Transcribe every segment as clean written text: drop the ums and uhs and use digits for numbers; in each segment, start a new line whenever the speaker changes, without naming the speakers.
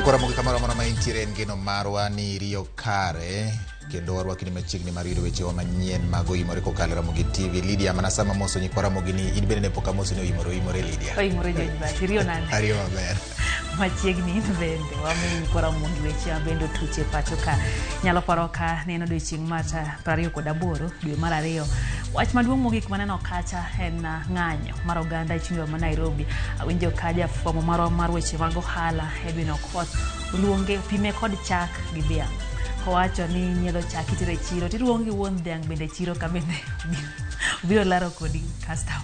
Nyikwa Ramogi kamoro amora ma intiere en geno marwa ni iriyo kare kendo warwaki ni machiegni mar yudo wechewa manyien mag oimore kokalo e Ramogi TV. Lydia, mana sama moso nyikwa Ramogi ni in bende ne pok amosi ni oimore oimore Lydia.
Oimore George Bach, iriyo nade?
Ariyo maber.
Machiegni in bende wamiyi nyikwa Ramogi weche ma bende otuch e pacho ka. Nyalo paro ka ne en odiochieng' mar 28 dwe mar ariyo. Wach maduong' mogik maneno kacha en ng'anyo mar oganda e chunywa ma Nairobi. Awinjo ka jafwambo marwa mar weche mag ohala Edwin Okoth oluonge opime kod chak gi dhiang'. Owacho ni nyiedho chak itero e chiro tiluongi wuon dhiang' bende e chiro ka bende obiro laro kodi custom.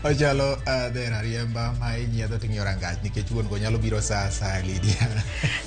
Ochalo dher ariemba ma inyiedho ting'iyo rangach nikech wuon go nyalo biro saa asaya Lydia.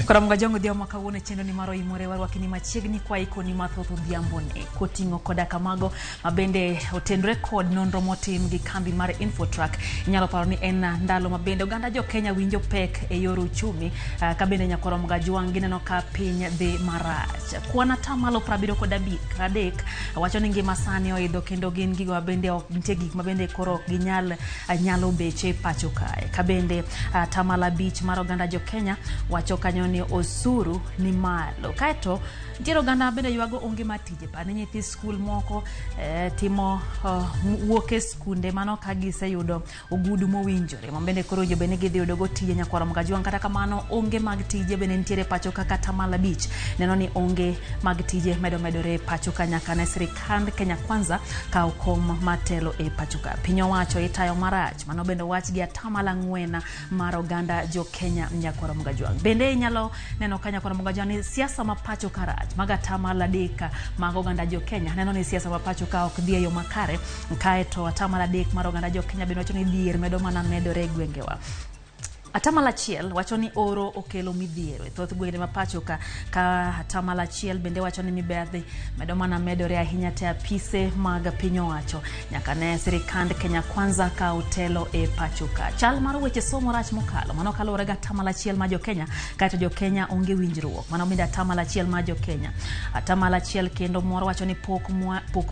Koro Mgajongo odhiambo ma kawuono e chenro ni mar oimore warwaki ni machiegni kwa ikoni mathoth odhiambo ni koting'o koda kamago ma bende otenore kod nonro motim gi kambi mar Infotrack. Inyalo paro ni en ndalo ma bende oganda jo Kenya winjo pek e yor uchumi ka bende nyakwaro Mgajwang' gineno ka piny dhi marach. Kwan atamalo 73 wacho ni ngima sani oidho kendo gin gigo ma bende ok nitie gik ma bende koro ok ginyal nyalo beche pacho kae. Ka bende atamalo 5 mar oganda jo Kenya wacho kanyo ni osuru ni malo. Kaeto nitiere oganda bende ywago onge mar tije. Par ni nyithi skul moko timo wuok e skunde mano ka giseyudo ogudu mowinjore ma bende koro owinjo bed ni gidhi yudo go tije nyakwaro Mgajwang'. Kata kamano onge mag tije bende nitiere pacho ka kata atamalo 5 neno ni onge mag tije medo medore e pacho ka nyaka ne sirikand Kenya Kwanza kaw kom matelo e pacho ka. Piny owacho itayo marach, mano bende owach gi atamalo 4 mar oganda jo Kenya nyakwaro Mgajwang'. Bende inyalo neno ka nyakwaro Mgajwang' ni siasa ma pacho ka rach, mago atamalo 3 mag oganda jo Kenya neno ni siasa ma pacho ka ok dhi e yo makare. Kaeto atamalo 3 mar oganda jo Kenya bende wacho ni dhier medo mana medore e gwengewa. Atamalo 1 wacho ni oro okelo midhiero e thoth gwenge ma pacho ka, ka atamalo 1 bende wacho ni mibadhi medo mana medore ahinya te apise mag piny owacho nyaka ne sirikand Kenya Kwanza ka otelo e pacho ka. Chal mar weche somo rach mokalo, mano kaluwore gi atamalo 1 mar jo Kenya, kaeto jo Kenya onge winjruok, mano bende atamalo 1 mar jo Kenya. Atamalo 1 kendo moro wacho ni pok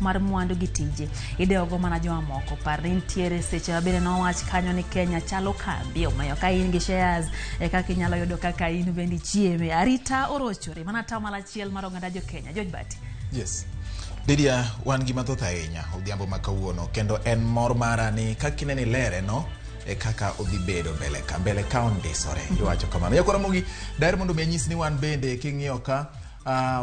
mar mwandu gi tije idewogo mana jomamoko. Par ni nitiere seche ma bende nowach kanyo ni Kenya chalo kambi, omiyo ka in gi shares e kaka inyalo yudo kaka in bende ichieme. Arita orochore, mano atamalo 1 mar oganda jo Kenya. George Bati.
Yes. Lydia, wan gi mathoth ahinya odhiambo ma kawuono kendo en mor mara ni kaka ineno ilere no e kaka odhi bedo mbele ka mbele ka ondisore iwacho kamano. Nyakwar Ramogi, daher mondo mi anyis ni wan bende king'iyo ka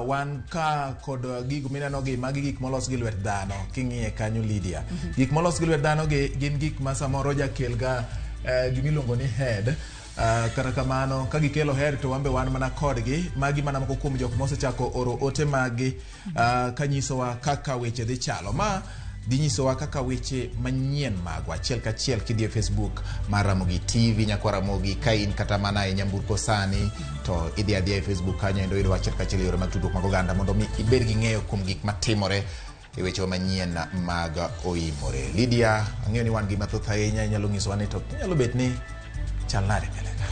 wan ka kod gigo mineno gi magi gik molos gi lwet dhano king'iye kanyo Lydia. Gik molos gi lwet dhano gi gin gik ma samoro jakel ga gimiluongo ni head. Kata kamano ka gikelo head to wan be wan mana kodgi. Magi mana moko kuom jok mosechako oro ote maggi kanyisowa kaka weche dhi chalo. Ma dhi nyisowa kaka weche manyien magwa achiel kachiel kidhi e Facebook mar Ramogi TV nyakwar Ramogi ka in kata mana e nyamburko sani to idhi adhiya e Facebook kanyo endo yudo achiel kachiel yore mag tudruok mag oganda mondo mi ibed gi ng'eyo kuom gik matimore e weche manyien mag oimore. Lydia, ang'eyo ni wan gi mathoth ahinya, inyalo nyisowa ni to inyalo bet ni chal nade mbele ka?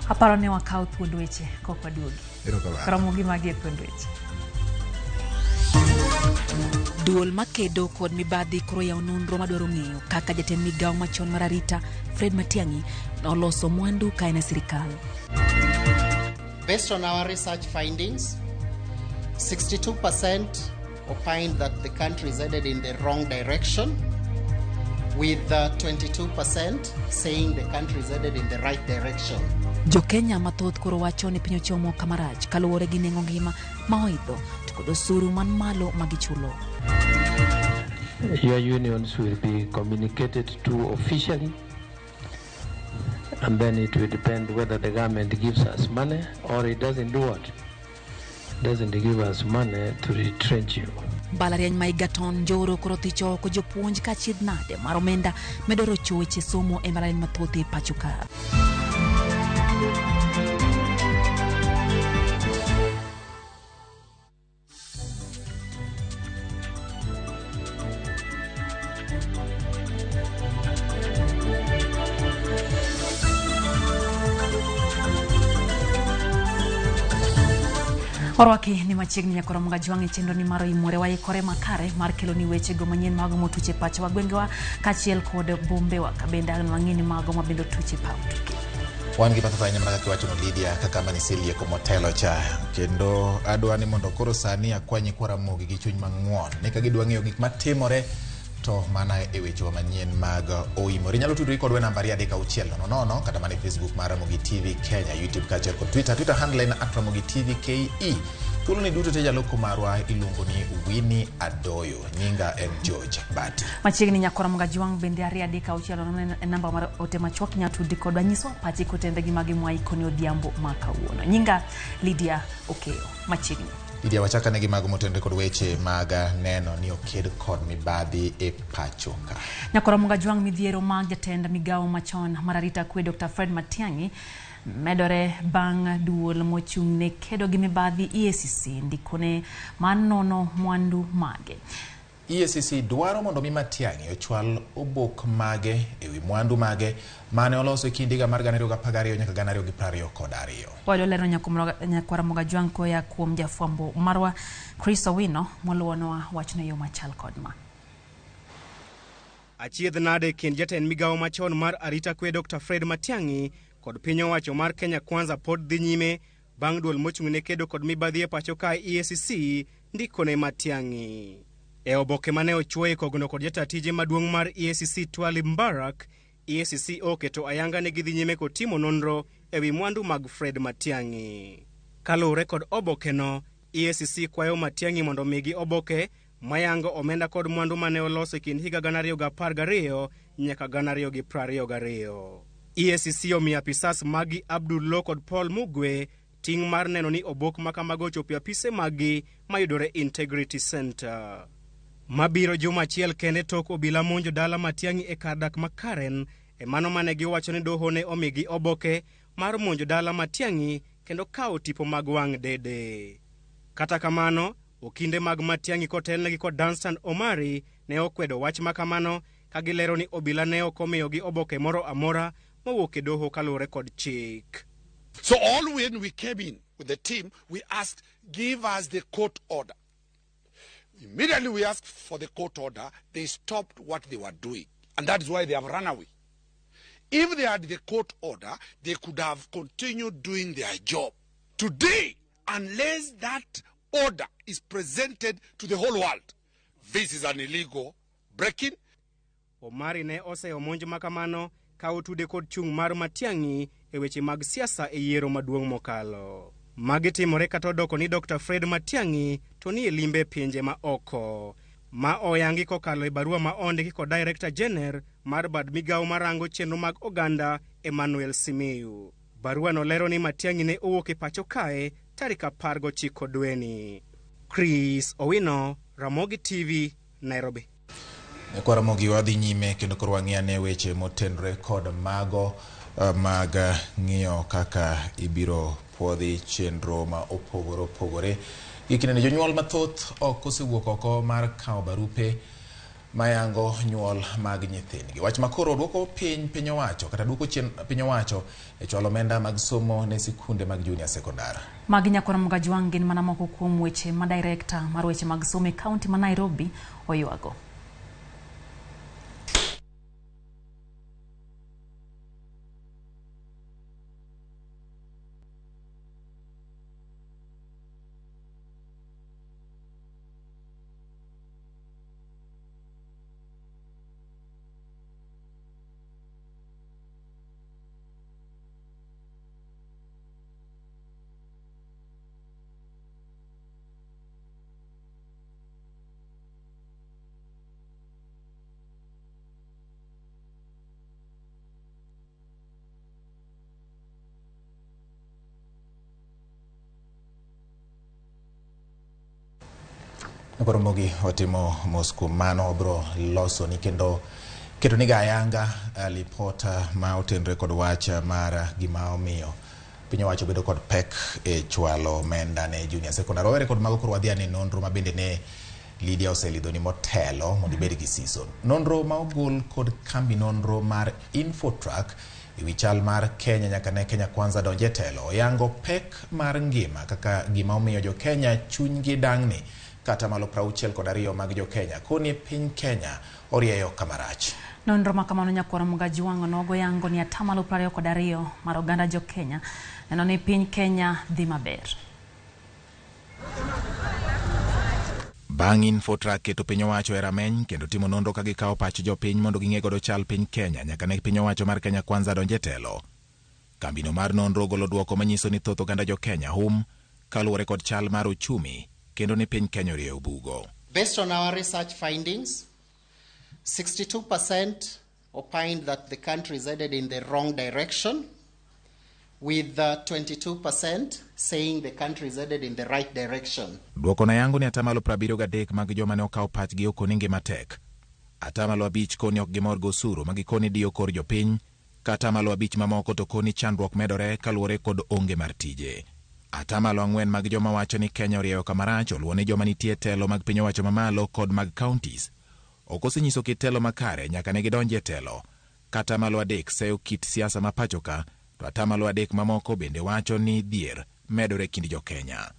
Aparo ni wakaw thuond weche kok waduogi.
Erokamano.
Ramogi magi e thuond weche.
Duol makedo kod mibadhi koro yawo nonro madwaro ng'eyo kaka jatend migawo machon mar arita Fred Matiang'i noloso mwandu ka en e sirikal.
Based on our research findings, 62% opined that the country is headed in the wrong direction, with 22% saying the country is headed in the right direction.
Jo Kenya mathoth koro wacho ni piny ochomo kama rach kaluwore gi nengo ngima ma oidho to kod osuru man malo ma gichulo.
Your unions will be communicated to officially, and then it will depend whether the government gives us money or it doesn't do what? Doesn't give us money to retrench you.
Mbalariany ma Egerton Njoro koro thicho oko jopuonj ka achiedh nade mar omenda medo rocho weche somo e mbalariany mathoth e pacho ka.
Orwaki ni machiegni nyakoro Mgajwang' e chenro ni mar oimore waikore makare mar kelo ni weche go manyien mago motuche pachowa gwengewa kaachiel kod bombewa ka bende ang' wang'e ni mago mabende otuche paw tuke.
Wan gi mathoth ahinya mana kaka iwachono Lydia, kaka maniselieko motelo cha. Kendo adwa ni mondo koro sani akwa nyikwa Ramogi gi chuny mang'won ni ka gidwa ng'eyo gik matimore to mana e wechewa manyien mag Oimore. Inyalo tudori kodwa e namba 23600 kata mana e Facebook mar Ramogi TV Kenya, YouTube kaachiel kod Twitter. Twitter handle en @RamogiTVKE. Thuoloni duto te jaloko marwa iluongo ni Winnie Adoyo. Nyinga en George Bati.
Machiegni nyakora Mogajwang' bende 236 en namba mar ote machuok inyalo tudi kodwa nyiswa pachi kotenre gi magi mwaikoni odhiambo ma kawuono. Nyinga Lydia Okeyo. Machiegni.
Lydia, wachakane gi mago motenore kod weche mag neno ni oked kod mibadhi e pacho ka.
Nyakora Mogajwang' midhiero mag jatend migawo machon mar arita kwe Dr. Fred Matiang'i medore bang' duol mochung' ne kedo gi mibadhi EACC ndikone mar nono mwandu mage.
EACC dwaro mondo mi Matiang'i ochwal obok mage ewi mwandu mage mane oloso e kind higa mar 2012 nyaka 2022.
Wayudo lero nyakwara Mogajwang' koya kuom jafwambo marwa Chris Owino moluwonwa wachno e yo machal kod ma.
Achiedh nade kind jatend migawo machon mar arita kwe Dr. Fred Matiang'i kod piny owacho mar Kenya Kwanza pod dhi nyime bang' duol mochung' ne kedo kod mibadhi e pacho ka EACC ndikone Matiang'i. E oboke mane ochuoye kogno kod jata tije maduong' mar EACC Twalib Mbarak, EACC oketo ayanga ni gidhi nyime kod timo nonro ewi mwandu mag Fred Matiang'i. Kaluwore kod obokeno, EACC kwayo Matiang'i mondo omigi oboke mayango omenda kod mwandu mane oloso e kind higa 2012 nyaka 2022. EACC omiyo apisas magi Abdul Lo kod Paul Mugwe ting' mar neno ni obok makamago ochopo e apise maggi mayudore Integrity Center. Mabiro juma achiel kende tok obila monjo dala Matiang'i e kar dak ma Karen, e mano mane giwacho ni doho ne omigi oboke mar monjo dala Matiang'i kendo kawo tipo mag wang' dede. Kata kamano, okinde mag Matiang'i kotelnegi kod Danstan Omari ne okwedo wach makamano ka gilero ni obila ne ok omiyogi oboke moro amora mowuok e doho kaluwore kod chik.
So all when we came in with the team, we asked, give us the court order. Immediately we asked for the court order, they stopped what they were doing. And that is why they have run away. If they had the court order, they could have continued doing their job. Today, unless that order is presented to the whole world, this is an illegal breaking.
Omari ne oseyo monj makamano ka otude kod chung' mar Matiang'i e weche mag siasa e yiero maduong' mokalo. Magi timore kata odoko ni Dr. Fred Matiang'i to ni e limbe pinje ma oko. Ma oyangi kokalo e barua ma ondiki kod Director General mar bad migawo marango chenro mag oganda Emmanuel Simiyu. Barua no lero ni Matiang'i ne owuok e pacho kae tarik 19 dweni. Chris Owino, Ramogi TV, Nairobi.
Nyakwa Ramogi wadhi nyime kendo koro wang'i ane weche motenore kod mago mag ng'iyo kaka ibiro puodhi chenro ma opogore opogore. Gi kindeni jonyuol mathoth ok osewuok oko mar kawo barupe mayango nyuol mag nyithindgi. Wach makoro duoko piny piny owacho kata duoko chien piny owacho e chwalo omenda mag somo ne sikunde mag junior secondary.
Magi nyakwara Mogajwang' gin mana moko kuom weche ma director mar weche mag somo e kaunti ma Nairobi oywago.
Koro Ramogi watimo mos kuom mano wabiro loso ni kendo keto ni ga ayanga lipota ma otenre kod wach mar gima omiyo piny owacho bedo kod pek e chwalo omenda ne junior secondary. Wawere kod mago koro wadhi ane nonro ma bende ne Lydia oselidhoni motelo mondo ibed gi siso. Nonro ma ogol kod kambi nonro mar Infotrack ewi chal mar Kenya nyaka ne Kenya Kwanza donje e telo oyango pek mar ngima kaka gima omiyo jo Kenya chunygi dang'ni Kata malo 62 mag jo-Kenya koni piny Kenya orieyo kamarach.
Nonro ma kamano nyakwar Mgajwang' nogo yango ni atamalo 22 mar oganda jo-Kenya neno ni piny Kenya dhi maber.
Bang' Infotrack keto piny owacho e rameny kendo timo nonro ka gikawo pach jopiny mondo ging'e godo chal piny Kenya nyaka ne piny owacho mar Kenya Kwanza donje telo. Kambino mar nonro golo dwoko manyiso ni thoth oganda jo-Kenya hum kaluwore kod chal mar uchumi kendo ni piny Kenya orieyo bugo.
Based on our research findings, 62% opined that the country is headed in the wrong direction, with 22% saying the country is headed in the right direction.
Dwoko na yango ni atamalo 73 mag joma ne okawo pachgi okoni ngima tek. Atamalo 5 koni ok gimor gi osuru ma gikoni diyo kor jopiny, ka atamalo 5 mamoko to koni chandruok medore kaluwore kod onge mar tije. Atamalo 4 mag joma wacho ni Kenya orieyo kamarach oluwo ni joma nitie telo mag piny owacho mamalo kod mag counties ok osenyiso kit telo makare nyaka ne gidonji e telo. Ka atamalo 3 seyo kit siasa ma pacho ka, to atamalo 3 mamoko bende wacho ni dhier medore kind jo-Kenya.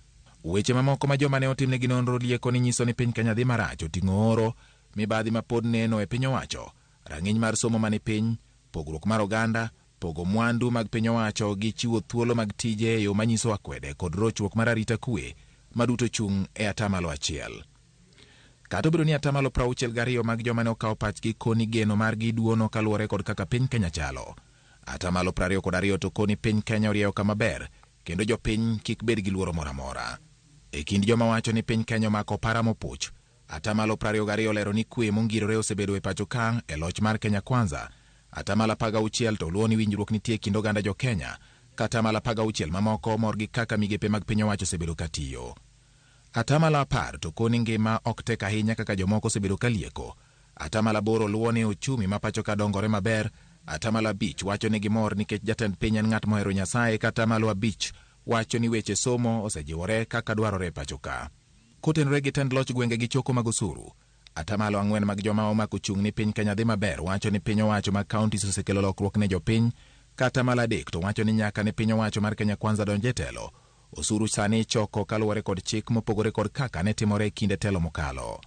Weche mamoko ma joma ne otimnegi nonro lieko ni nyiso ni piny Kenya dhi marach oting'o oro, mibadhi ma pod neno e piny owacho, rang'iny mar somo mani piny, pogruok mar oganda, pogo mwandu mag piny owacho gi chiwo thuolo mag tije e yo manyiso akwede kod rochruok mar arita kwe ma duto chung' e atamalo 1. Kata obedo ni atamalo 62 mag joma ne okawo pachgi koni geno margi duono kaluwore kod kaka piny Kenya chalo. Atamalo 22 to koni piny Kenya orieyo kama ber kendo jopiny kik bed gi luoro moro amora. E kind joma wacho ni piny Kenya omako para mopuch, atamalo 22 olero ni kwe mongirore osebedo e pacho ka e loch mar Kenya Kwanza. Atamalo 16 to luwo ni winjruok nitie e kind oganda jo-Kenya, ka atamalo 16 mamoko mor gi kaka migepe mag piny owacho osebedo ka tiyo. Atamalo 10 to koni ngima ok tek ahinya kaka jomoko osebedo ka lieko. Atamalo 8 luwo ni uchumi ma pacho ka dongore maber. Atamalo 5 wacho ni gimor nikech jatend piny en ng'at mohero Nyasaye, ka atamalo 5 wacho ni weche somo osejiwore kaka dwarore e pacho ka. Kotenore gi tend loch gwenge gi choko mag osuru, atamalo 4 mag joma omako chung' ni piny Kenya dhi maber wacho ni piny owacho mag counties osekelo lokruok ne jopiny, ka atamalo 3 to wacho ni nyaka ne piny owacho mar Kenya Kwanza donj e telo, osuru sani ichoko kaluwore kod chik mopogore kod kaka ne timore e kinde telo mokalo.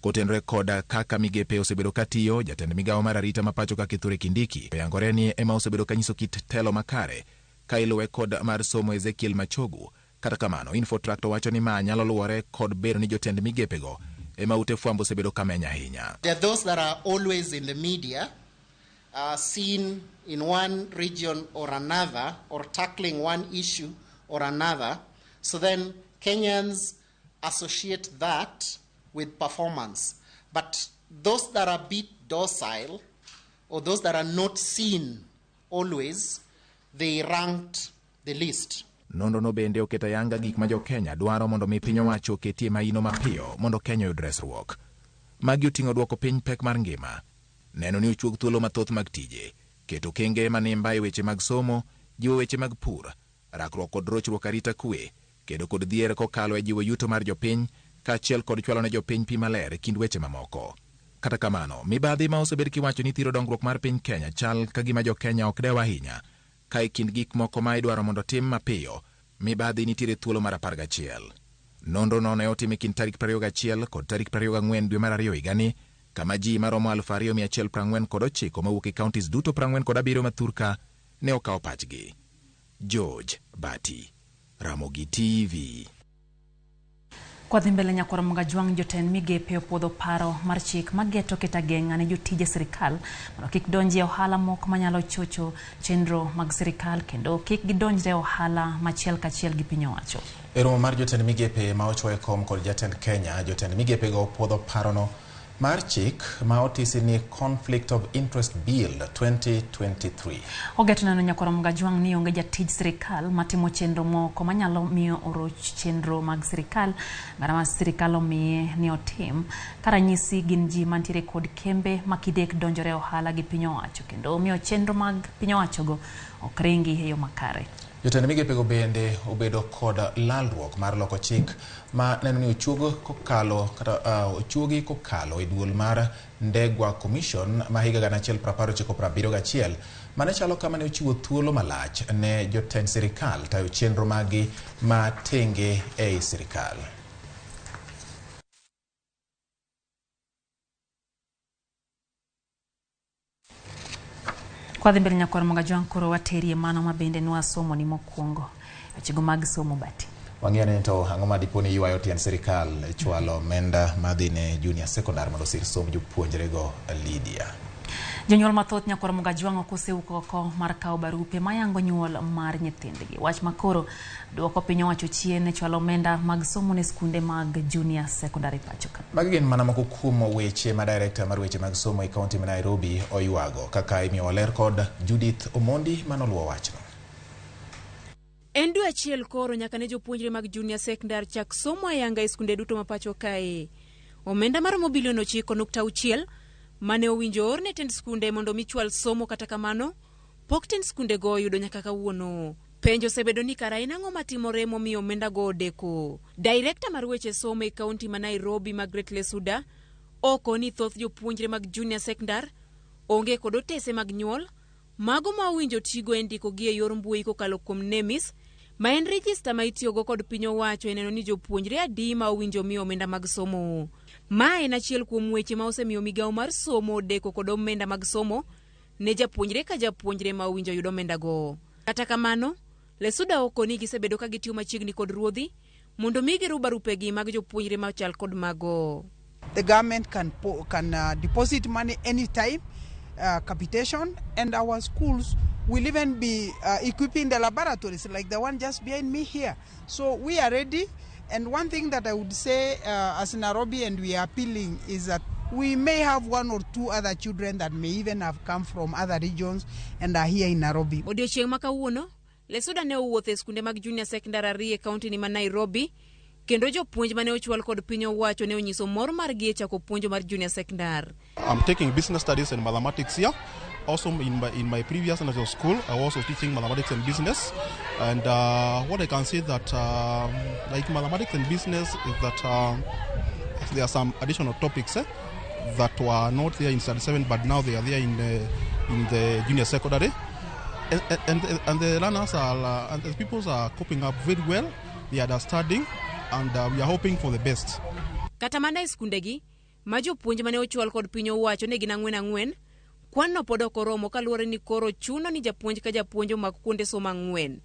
Kotenore kod kaka migepe osebedo ka tiyo, jatend migawo mar arita ma pacho ka Kithure Kindiki oyangore ni ema osebedo ka nyiso kit telo makare ka iluwe kod mar somo Ezekiel Machogu. Kata kamano, Infotrack to wacho ni ma nyalo luwore kod bedo ni jotend migepego ema ute fwambo osebedo ka meny ahinya.
There are those that are always in the media, seen in one region or another, or tackling one issue or another. So then Kenyans associate that with performance. But those that are a bit docile, or those that are not seen always, they ranked the least.
Nonro no bende oketo ayanga gik ma jo-Kenya dwaro mondo mi piny owacho oketie maino mapiyo mondo Kenya oyud resruok. Magi oting'o dwoko piny pek mar ngima, neno ni ochuog thuolo mathoth mag tije, keto kenge manimba e weche mag somo, jiwo weche mag pur, rakruok kod rochruok arita kwe, kedo kod dhier kokalo e jiwo yuto mar jopiny, kaachiel kod chwalo ne jopiny pi maler e kind weche mamoko. Kata kamano, mibadhi ma osebed kiwacho ni thiro dongruok mar piny Kenya chal ka gima jo-Kenya ok dew ahinya, ka e kind gik moko ma idwaro mondo tim mapiyo, mibadhi nitiere thuolo mar 11. Nonro no ne otim e kind tarik 21 kod tarik 24 dwe mar 2 higani, kama ji maromo 2149 mawuok e counties duto 47 ma thurka ne okawo pachgi. George Bati, Ramogi TV.
Kwa dhi mbele nyakwar Mgajwang', jotend migepe opuodho paro mar chik mageto keto ageng'a ne jotije sirikal mondo kik donji e ohala moko manyalo chocho chenro mag sirikal kendo kik gidonjre e ohala machiel kachiel gi piny owacho.
E romo mar jotend migepe ma ochuoye kom kod jatend Kenya, jotend migepe go opuodho parono mar chik ma otisi ni Conflict of Interest Bill 2023.
Ogeto neno nyakwar Mgajwang' ni onge jatij sirikal matimo chenro moko manyalo miyo oroch chenro mag sirikal gara ma sirikal omiye ni otim. Ka ranyisi gin ji mantiere kod kembe ma kidek donjore ohala gi piny owacho kendo miyo chenro mag piny owachogo ok ringi e yo makare.
Jotend migepego bende obedo kod lalruok mar loko chik ma neno ni ochuog kokalo kata ochuogi kokalo e duol mar Ndegwa Commission ma higa 1971 mane chalo kama ne ochiwo thuolo malach ne jotend sirikal tayo chenro maggi ma tenge ei sirikal.
Kwadhi mbele nyakwar Mogajwang' koro waterie mano ma bende nwasomo ni mokwongo wechego mag somo bati.
Wang'eyo ni to ang'o ma dipo ni ywayo tiend sirikal e chwalo omenda madhi ne junior secondary mondo osir somb jopuonjrego Lydia.
Jonyuol mathoth nyakwar Mogajwang' ok osewuok oko mar kawo barupe mayango nyuol mar nyithindgi. Wach makoro duoko piny owacho chien e chwalo omenda mag somo ne skunde mag junior secondary pacho ka.
Magi gin mana moko kuom weche ma director mar weche mag somo e kaunti ma Nairobi oywago kaka imiyo ler kod Judith Omondi manoluwo wachno.
En dwe achiel koro nyaka ne jopuonjre mag junior secondary chak somo ayanga e skunde duto ma pacho kae. Omenda maromo bilion 9.6 mane owinjo or ne tend skunde mondo mi chwal somo kata kamano pok tend skunde go oyudo nyaka kawuono. Penjo osebedo ni kara en ang'o matimore momiyo omenda go odeko. Director mar weche somo e kaunti ma Nairobi Margaret Lesuda oko ni thoth jopuonjre mag junior secondary onge kod otese mag nyuol mago ma owinjo tigo e ndiko gi e yor mbui kokalo kuom NEMIS ma en rejista ma itiyogo kod piny owacho e neno ni jopuonjre adi ma owinjo mi omenda mag somo. Ma en achiel kuom weche ma osemiyo migawo mar somo odeko kod omenda mag somo ne japuonjre ka japuonjre ma owinjo yud omendago. Kata kamano, Lesuda oko ni gisebedo ka gitiyo machiegni kod ruodhi mondo mi giru barupegi mag jopuonjre machal kod mago.
The government can deposit money anytime, capitation, and our schools will even be equipping the laboratories like the one just behind me here. So we are ready. And one thing that I would say as Nairobi, and we are appealing, is that we may have one or two other children that may even have come from other regions and are here in Nairobi.
Odiochieng' ma kawuono, Lesuda ne owuotho e skunde mag junior secondary ariyo e kaunti ni ma Nairobi kendo jopuonj mane ochwal kod piny owacho ne onyiso mor margi e chako puonjo mar junior secondary.
I'm taking business studies and mathematics here. Also, in my previous national school, I was also teaching mathematics and business. And what I can say that, like mathematics and business, is that there are some additional topics that were not there in Standard 7, but now they are there in the junior secondary. And the learners are, and the pupils are coping up very well. They are understanding, and we are hoping for the best.
Kata mana e skundegi, ma jopuonj mane ochwal kod piny owacho ne gin ang'wen ang'wen, kwan no pod ok oromo kaluwore ni koro chuno ni japuonj ka japuonj omak kuonde somo ang'wen.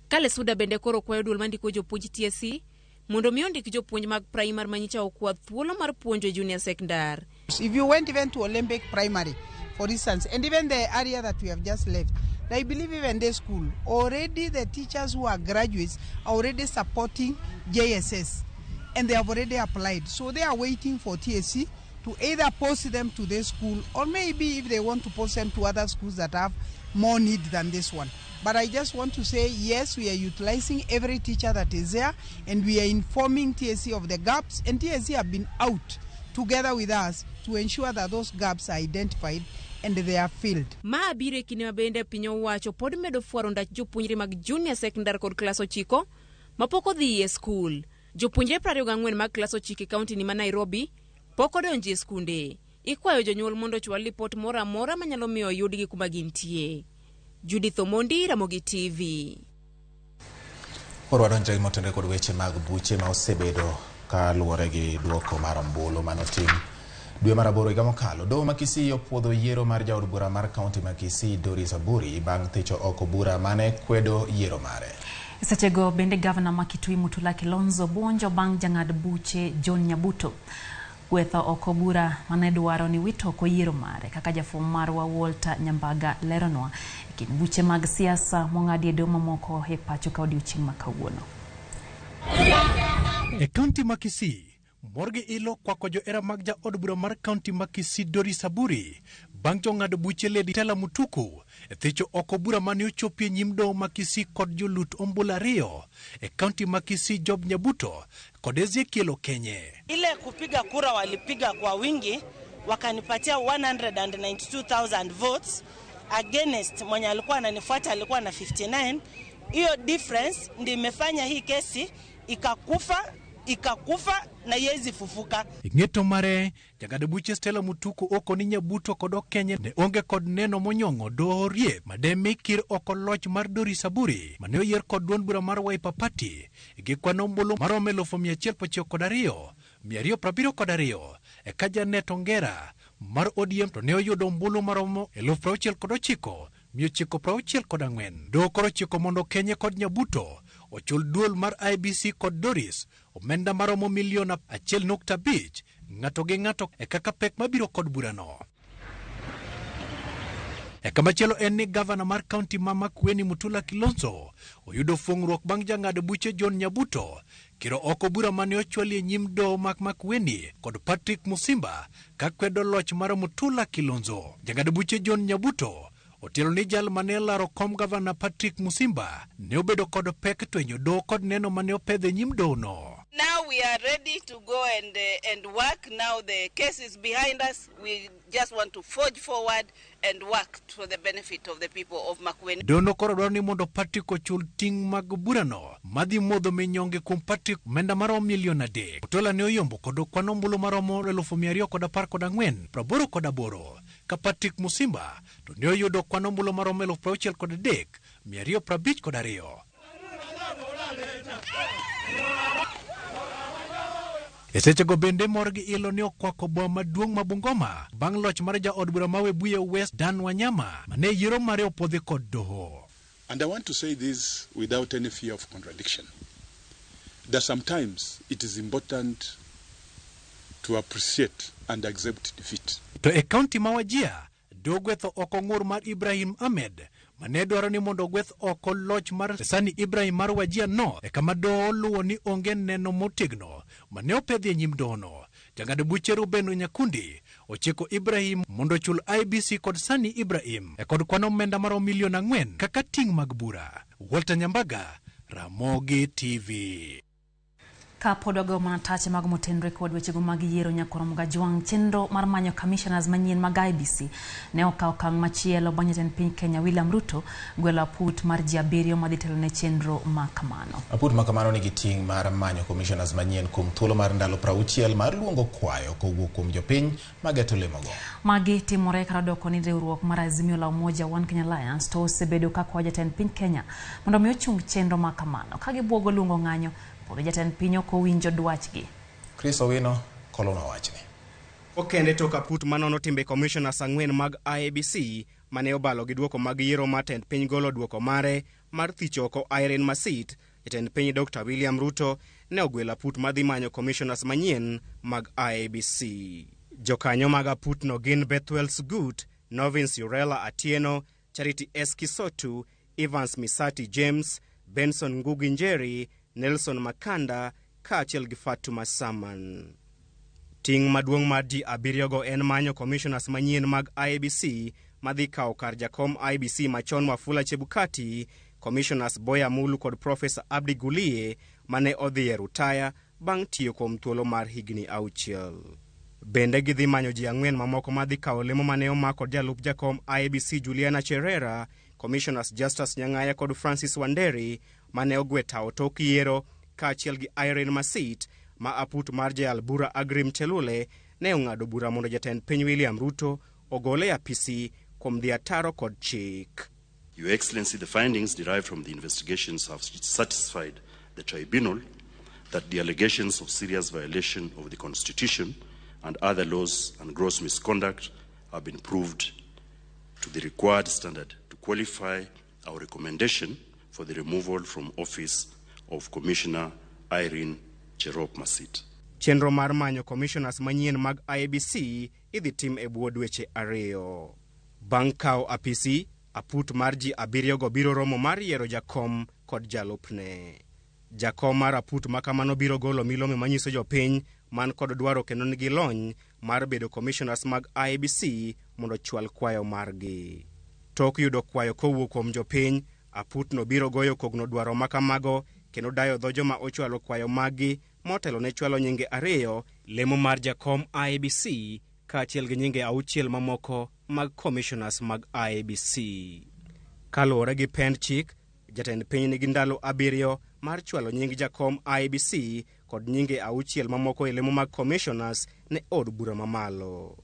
Ka Lesuda bende koro kwayo duol mandiko jopuonj TSC mondo mi ondik jopuonj mag primary manyicha okwa thuolo mar puonjo e junior secondary.
If you went even to Olympic Primary, for instance, and even the area that we have just left, I believe even this school, already the teachers who are graduates are already supporting JSS, and they have already applied. So they are waiting for TSC to either post them to this school, or maybe if they want to post them to other schools that have more need than this one. But I just want to say, yes, we are utilizing every teacher that is there, and we are informing TSC of the gaps, and TSC have been out together with us to ensure that those gaps are identified and they are filled.
Ma biro e kinde ma bende piny owacho pod medo fwaro ndach jopuonjre mag junior secondary kod klas 9 mapok odhi e skul. Jopuonjre 24 mag klas 9 e kaunti ni ma Nairobi pok odonjo e skunde. Ikwayo jonyuol mondo ochwal lipot moro amora manyalo miyo oyudgi kuma gintie. Judith Omondi, Ramogi TV.
Koro wadonjre motenore kod weche mag buche ma osebedo kaluwore gi duoko mar ombulu manotim dwe mar 8 higa mokalo. Doho ma Kisii opuodho yiero mar jaod bura mar kaunti ma Kisii Doris Aburi bang' thicho oko bura mane kwedo yiero mare.
Sechego bende gavana ma Kitui Mutula Kilonzo buonjo bang' jang'ad buche John Nyabuto gwetho oko bura mane dwaro ni wito oko yiero mare kaka jafwambo marwa Walter Nyambaga leronwa e kind buche mag siasa mong'adi e doho mamoko e pacho ka odiochieng' ma kawuono.
E kaunti ma Kisii, mor gi ilo kwako johera mag jaod bura mar kaunti ma Kisii Doris Aburi bang' jong'ad buche Lady Stella Mutuku e thicho oko bura mane ochopi e nyim doho ma Kisii kod jolut ombulu ariyo e kaunti ma Kisii Job Nyabuto kod Ezekiel Okenye.
Ile kupiga kura walipiga kwa wingi, wakanipatia 192,000 votes against mwenye alikuwa ananifuata alikuwa na 59. Hiyo difference ndio imefanya hii kesi ikakufa ikakufa na iwezi fufuka.
Ng'eto mare, jang'ad buche Stella Mutuku oko ni Nyabuto kod Okenye ne onge kod neno monyong'o doho riek mademi kir oko loch mar Doris Aburi mane oyier kod duond bura mar Wiper Party gi kwan ombulu maromo 192,272 eka Janet Ongera mar ODM to ne oyudo ombulu maromo 69,200. 964. Doho koro ochiko mondo Kenye kod Nyabuto ochul duol mar IEBC kod Doris omenda maromo milion 1.5 ng'ato gi ng'ato e kaka pek mabiro kod burano. E kamachielo en ni gavana mar kaunti ma Makueni Mutula Kilonzo oyudo fuong'ruok bang' jang'ad buche John Nyabuto kiro oko bura mane ochwali e nyim doho ma Makueni kod Patrick Musimba ka kwedo loch mar Mutula Kilonzo. Jang'ad buche John Nyabuto otielo ni jal mane laro kom gavana Patrick Musimba ne obedo kod pek twenyo doho kod neno mane opedho e nyim dohono.
Now we are ready to go and work. Now the case is behind us. We just want to forge forward and work for the benefit of the people of Makueni.
Dono koro dwaro ni mondo Patrick ochul ting' mag burano madhi modho minyonge kuom Patrick omenda maromo milion 3. Otola ne oyombo kod kwan ombulu maromo 214,488 ka Patrick Musimba to ne oyudo kwan ombulu maromo 63,252. E sechego bende mor gi ilo ne okwako boma maduong' ma Bungoma bang' loch mar jaod bura ma Webuye West Dan Wanyama mane yiero mare opodhi kod doho.
And I want to say this without any fear of contradiction, that sometimes it is important to appreciate and accept defeat.
To e kaunti ma Wajir, doho gwetho oko ng'ur mar Ibrahim Ahmed mane dwaro ni mondo ogweth oko loch mar Sani Ibrahim mar Wajir North e kama doho oluwo ni onge neno motegno mane opedhi e nyim dohono. Jang'ad buche Ruben Nyakundi ochiko Ibrahim mondo ochul IEBC kod Sani Ibrahim e kod kwan omenda maromo milion 4 kaka ting' mag bura. Walter Nyambaga, Ramogi TV.
Kapod wagoyo mana tache mag motenre kod wechego mag yiero Nyakoro Mgajwang', chenro mar manyo commissioners manyien mag IEBC ne okawo okang' machielo bang' jatend piny Kenya William Ruto gwelo aput mar ji 7 madhi telo ne chenro ma kamano.
Aput ma kamano nigi ting' mar manyo commissioners manyien kuom thuolo mar ndalo 60 mar luongo kwayo kowuok kuom jopiny mageto lemogo.
Magi timore kar doko ni riwruok mar Azimio la Umoja One Kenya Alliance to osebedo ka kwayo jatend piny Kenya mondo mi ochung chenro ma kamano ka gibuogo luongo ng'anyo. Pod jatend piny ok owinjo dwachgi.
Chris Owino kolono wachni.
Okende tok aput manono timbe commissioners 4 mag IEBC mane obalo gi duoko mag yiero mar tend piny golo duoko mare mar thicho oko Irene Masit. Jatend piny Dr. William Ruto ne ogwelo aput madhi manyo commissioners manyien mag IEBC. Jokanyo mag aputno gin Bethwel Sugut, Novins Urela Atieno, Charity S. Kisotu, Evans Misati James, Benson Ngugi Njeri, Nelson Makanda kaachiel gi Fatuma Saman. Ting' maduong' mar ji 7 go en manyo commissioners manyien mag IEBC madhi kawo kar jakom IEBC machon Wafula Chebukati, commissioners Boya Mulu kod Professor Abdi Gulie mane odhi e rutaya bang' tiyo kuom thuolo mar higni 6. Bende gidhi manyo ji 4 mamoko madhi kawo lemo mane omak kod jalup jakom IEBC Juliana Cherera, commissioners Justus Nyang'aya kod Francis Wanderi mane ogwe tawo tok yiero kaachiel gi Irene Masit ma aput mar jayal bura Agrim Chelule ne ong'ado bura mondo jatend piny William Ruto ogole e apisi kuom dhi ataro kod chik.
Your Excellency, the findings derived from the investigations have satisfied the tribunal that the allegations of serious violation of the Constitution and other laws and gross misconduct have been proved to the required standard to qualify our recommendation for the removal from office of Commissioner Irene Cherop Masit.
Chenro mar manyo commissioners manyien mag IEBC idhi tim e bwo dweche 2. Bang' kawo apisi, aput mar ji 7 go biro romo mar yiero jakom kod jalupne. Jakom mar aput ma kamano biro golo milome manyiso jopiny man kod dwaro kendo nigi lony mar bedo commissioners mag IEBC mondo ochwal kwayo margi. Tok yudo kwayo kowuok kuom jopiny, aputno biro goyo kogno dwaro makamago kendo dayo dho joma ochwalo kwayo maggi motelo ne chwalo nyinge 2, lemo mar jakom IEBC kaachiel gi nyinge 6 mamoko mag commissioners mag IEBC. Kaluwore gi pend chik, jatend piny nigi ndalo 7 mar chwalo nying jakom IEBC kod nyinge 6 mamoko e lemo mag commissioners ne od bura mamalo.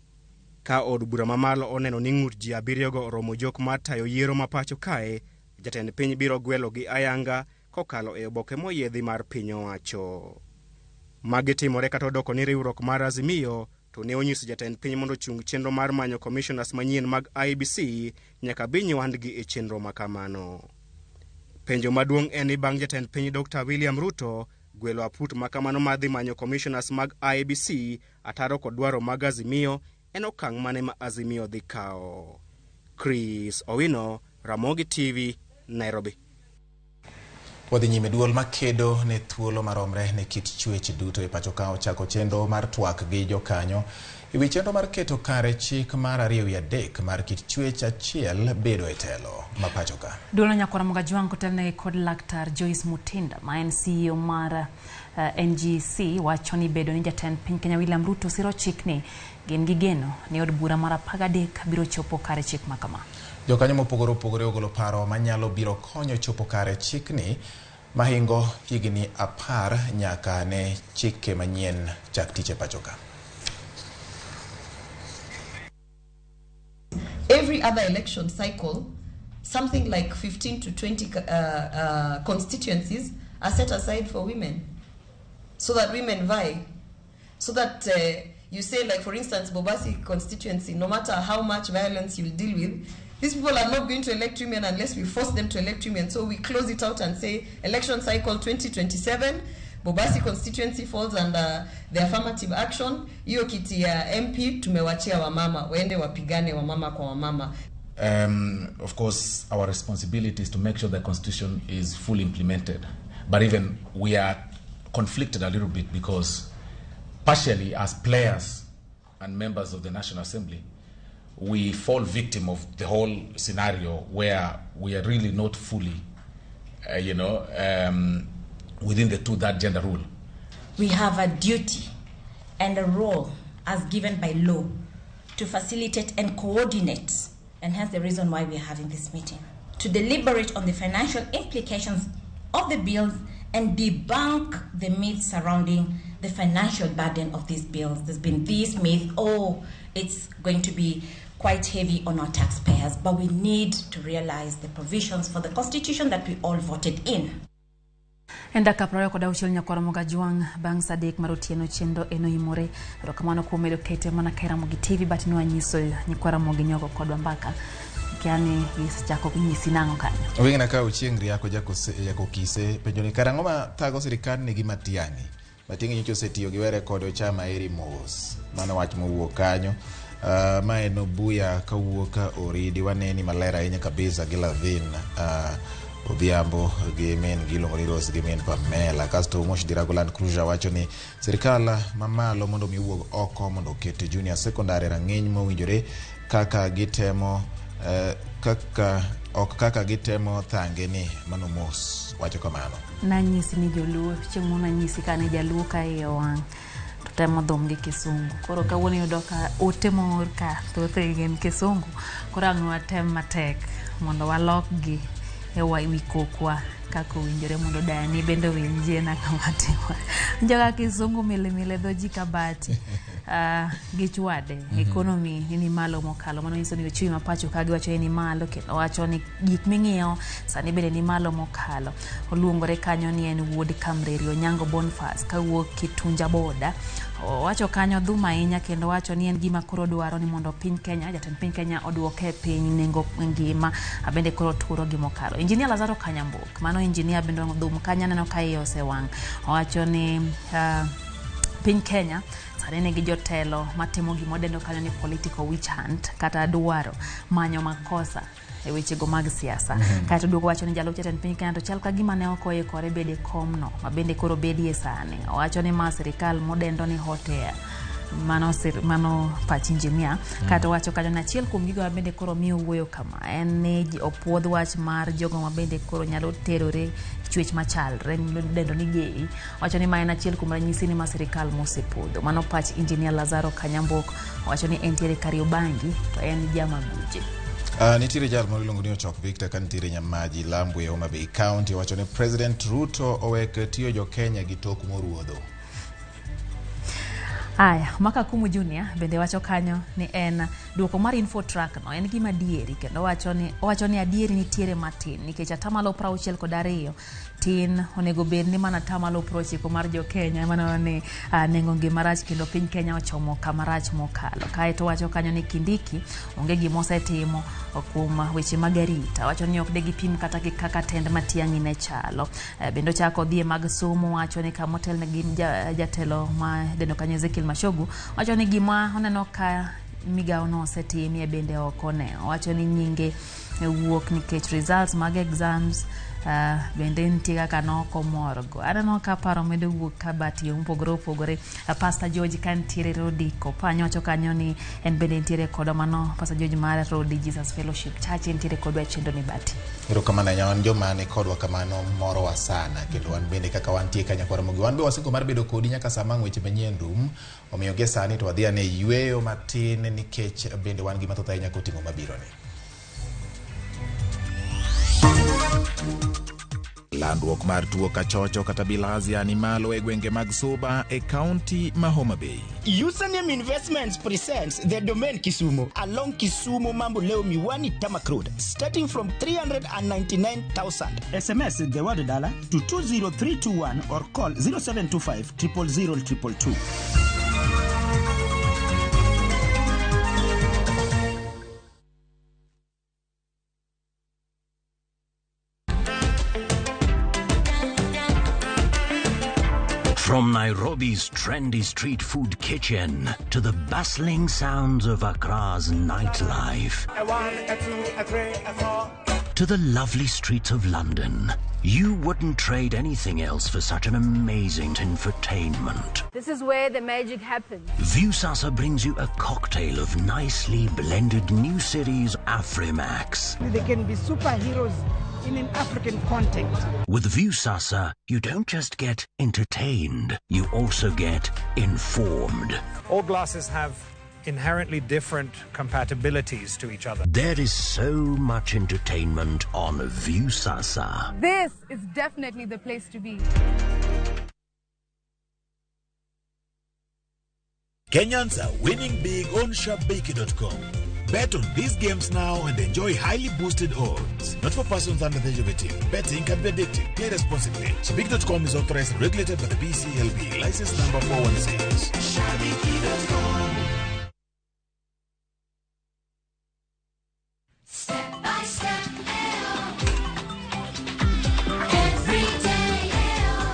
Ka od bura mamalo oneno ni ng'ut ji 7 go oromo jok mar tayo yiero ma pacho kae, jatend piny biro gwelo gi ayanga kokalo e oboke moyiedhi mar piny owacho. Magi timore kata odoko ni riwruok mar Azimio To ne onyiso jatend piny mondo ochung chenro mar manyo commissioners manyien mag IEBC nyaka bi nywandgi e chenro ma kamano. Penjo maduong' en ni bang' jatend piny Dr. William Ruto gwelo aput ma kamano mar dhi manyo commissioners mag IEBC ataro kod dwaro mag Azimio, en okang' mane ma Azimio dhi kawo? Chris Owino, Ramogi TV, Nairobi.
Wadhi nyime. Duol makedo ne thuolo maromre ne kit chwech duto e pacho ka ochako chenro mar twak gi jokanyo e wi chenro mar keto kare chik mar 2/3 mar kit chwech achiel bedo e telo ma pacho ka.
Duolno nyakwara Mogajwang' kotelnegi kod Laktar Joyce Mutinda ma en CEO mar NGC wacho ni bedo ni jatend piny Kenya William Ruto siro chikni, gin gi geno ni od bura mar 13 biro chopo kare chik ma kama.
Jokanyo mopogore opogore ogolo paro manyalo biro konyo chopo kare chikni mahingo higni 10 nyaka ne chike manyien chak tich e pacho ka.
Every other election cycle, something like 15 to 20 constituencies are set aside for women, so that women vie. So that you say, like for instance, Bobasi constituency, no matter how much violence you'll deal with, these people are not going to elect women unless we force them to elect women. So we close it out and say, election cycle 2027, Bobasi constituency falls under the affirmative action. Hiyo kiti ya MP tumewachia wamama, waende wapigane wamama kwa wamama.
Of course, our responsibility is to make sure the Constitution is fully implemented. But even we are conflicted a little bit because partially as players and members of the National Assembly, we fall victim of the whole scenario where we are really not fully, within the two-third gender rule.
We have a duty and a role as given by law to facilitate and coordinate, and hence the reason why we are having this meeting, to deliberate on the financial implications of the bills and debunk the myths surrounding the financial burden of these bills. There's been this myth, oh, it's going to be quite heavy on our taxpayers, but we need to realize the provisions for the Constitution that we all voted in.
En dakika 26 nyakwara Mogajwang' bang' sa 3 mar otieno chenro en oimore. Erokamano kuom medo kete mana ka Ramogi TV but nwanyiso nyikwa Ramogi nyogo kodwa mbaka. Kiani gisechako nyisi nang'o kanyo.
Wingna ka Ochieng' Riako jako Kise penjo ni karang'o ma thago sirikal nigi Matiang'i. Matiang'i nyocha osetiyo gi were kode ochama eri mos. Mano wach mowuok kanyo. Ma en Obuya kawuok Oridi waneni maler ahinya kabisa gi Lavin Odhiambo gi min gi iluongo ni Rose gi min Pamela. Kasto Moshi Dirago Land Cruiser wacho ni sirikal mamalo mondo mi owuog oko mondo oket junior secondary rang'iny mowinjore kaka gitemo kaka ok kaka gitemo thange ni mano mos wacho kamano.
Nanyisi ni joluo chieng' moro nanyisi kane jaluo ka iye owang' to temo dhum gi kisungu. Koro kawuono iyudo ka ote moor ka thothgi gin kisungu. Koro ang' watem matek mondo walokgi e wi kokwa kaka owinjore mondo dani bende owinjie nang'o matimo. Joka kisungu milimili dho ji kabati. Gichwade. Economy ni malo mokalo. Mano nyiso ni uchumi ma pacho ka giwacho ni malo kendo wacho ni gik ming'iewo sani bende ni malo mokalo. Oluongore kanyo ni en wuod Kamreri Onyango Boniface kawuok Kitunja boda. Owacho kanyo dhum ahinya kendo wacho ni en gima koro dwaro ni mondo piny Kenya, jatend piny Kenya oduoke piny nengo ngima bende koro turo gi mokalo. Engineer Lazaro Kanyambok, mano engineer bende dhum kanyo aneno ka iye osewang'. Owacho ni piny Kenya sani nigi jotelo matimo gima kanyo ni political witch hunt kata dwaro manyo makosa e wechego mag siasa. Kaeto duoko wacho ni jalup jatend piny Kenya to chal ka gima ne ok oikore bedo e komno ma bende koro bedie sani. Owacho ni ma sirikal modendo ni hot air. Mano pach engineer. Kaeto wacho kanyo ni achiel kuom gigo ma bende koro miyo wuoyo kama en ni opuodh wach mar jogo ma bende koro nyalo terore chwech machalre dendo ni gay. Wacho ni ma en achiel kuom ranyisi ni ma sirikal mosepodho. Mano pach engineer Lazaro Kanyambok. Owacho ni entiere Kariobangi to en Jamaguje.
Nitiere jal moro iluongo ni Ochok Victor ka nitiere Nyamaji Lambu e Homa Bay County wacho ni President Ruto owek tiyo jo Kenya gi tok moruodho.
Aya, Maka Kumu Junior bende wacho kanyo ni en Duoko mar Infotrack no en gima adieri kendo owacho ni adieri nitiere matin nikech 62% tin onego bed ni mana 90 mar jo Kenya ema ni nengo ngima rach kendo piny Kenya ochomo kama rach mokalo. Kaeto wacho kanyo ni Kindiki onge gima osetimo kuom weche mag arita. Wacho ni ok de gipim kata gi kaka tend Matiang'i ne chalo. Bende ochako odhi e mag somo, wacho ni kama otelne gi jatelo ma dendo kanyo Ezekiel Machogu, wacho ni gima oneno ka migawo no osetimie bende ok oneno. Wacho ni nyinge wuok nikech results mag exams bende nitie kaka nokomorgo. Aneno ka paro medo wuok ka bati mopogore opogore. Pastor George ka nitiere Rodi Kopany wacho kanyo ni en bende nitiere kodwa, mano Pastor George mar Rodi Jesus Fellowship Church nitiere kodwa e chenro ni bati.
Erokamano ahinya, wan joma ni kodwa kamano morowa sana kendo wan bende kaka wantie ka nyakwar Ramogi wan be wasingo mar bedo kodi nyaka sama ang' weche manyien rum. Omiyo gie sani to wadhi ane yweyo matin nikech bende wan gi mathoth ahinya koting'o mabiro ni. Landruok mar tuo kachocho kata bilharzia ni malo e gwenge mag Suba e kaunti ma Homa Bay.
Username Investments presents the Domain Kisumu along Kisumu Mamboleo Miwani Tarmac Road, starting from 399,000. SMS the word dollar to 20321 or call 0725 000 222.
From Nairobi's trendy street food kitchen to the bustling sounds of Accra's nightlife,
A 1, a 2, a 3, a 4.
to the lovely streets of London, you wouldn't trade anything else for such an amazing infotainment.
This is where the magic happens.
Viusasa brings you a cocktail of nicely blended new series Afrimax.
They can be superheroes in an African context.
With Viusasa, you don't just get entertained, you also get informed.
All glasses have inherently different compatibilities to each other.
There is so much entertainment on Viusasa.
This is definitely the place to be.
Kenyans are winning big on Shabiki.com. Bet on these games now and enjoy highly boosted odds. Not for persons under the age of 18. Betting can be addictive. Play responsibly. Shabiki.com is authorized and regulated by the BCLB. License number 416.
Shabiki.com.
Step by step, every day,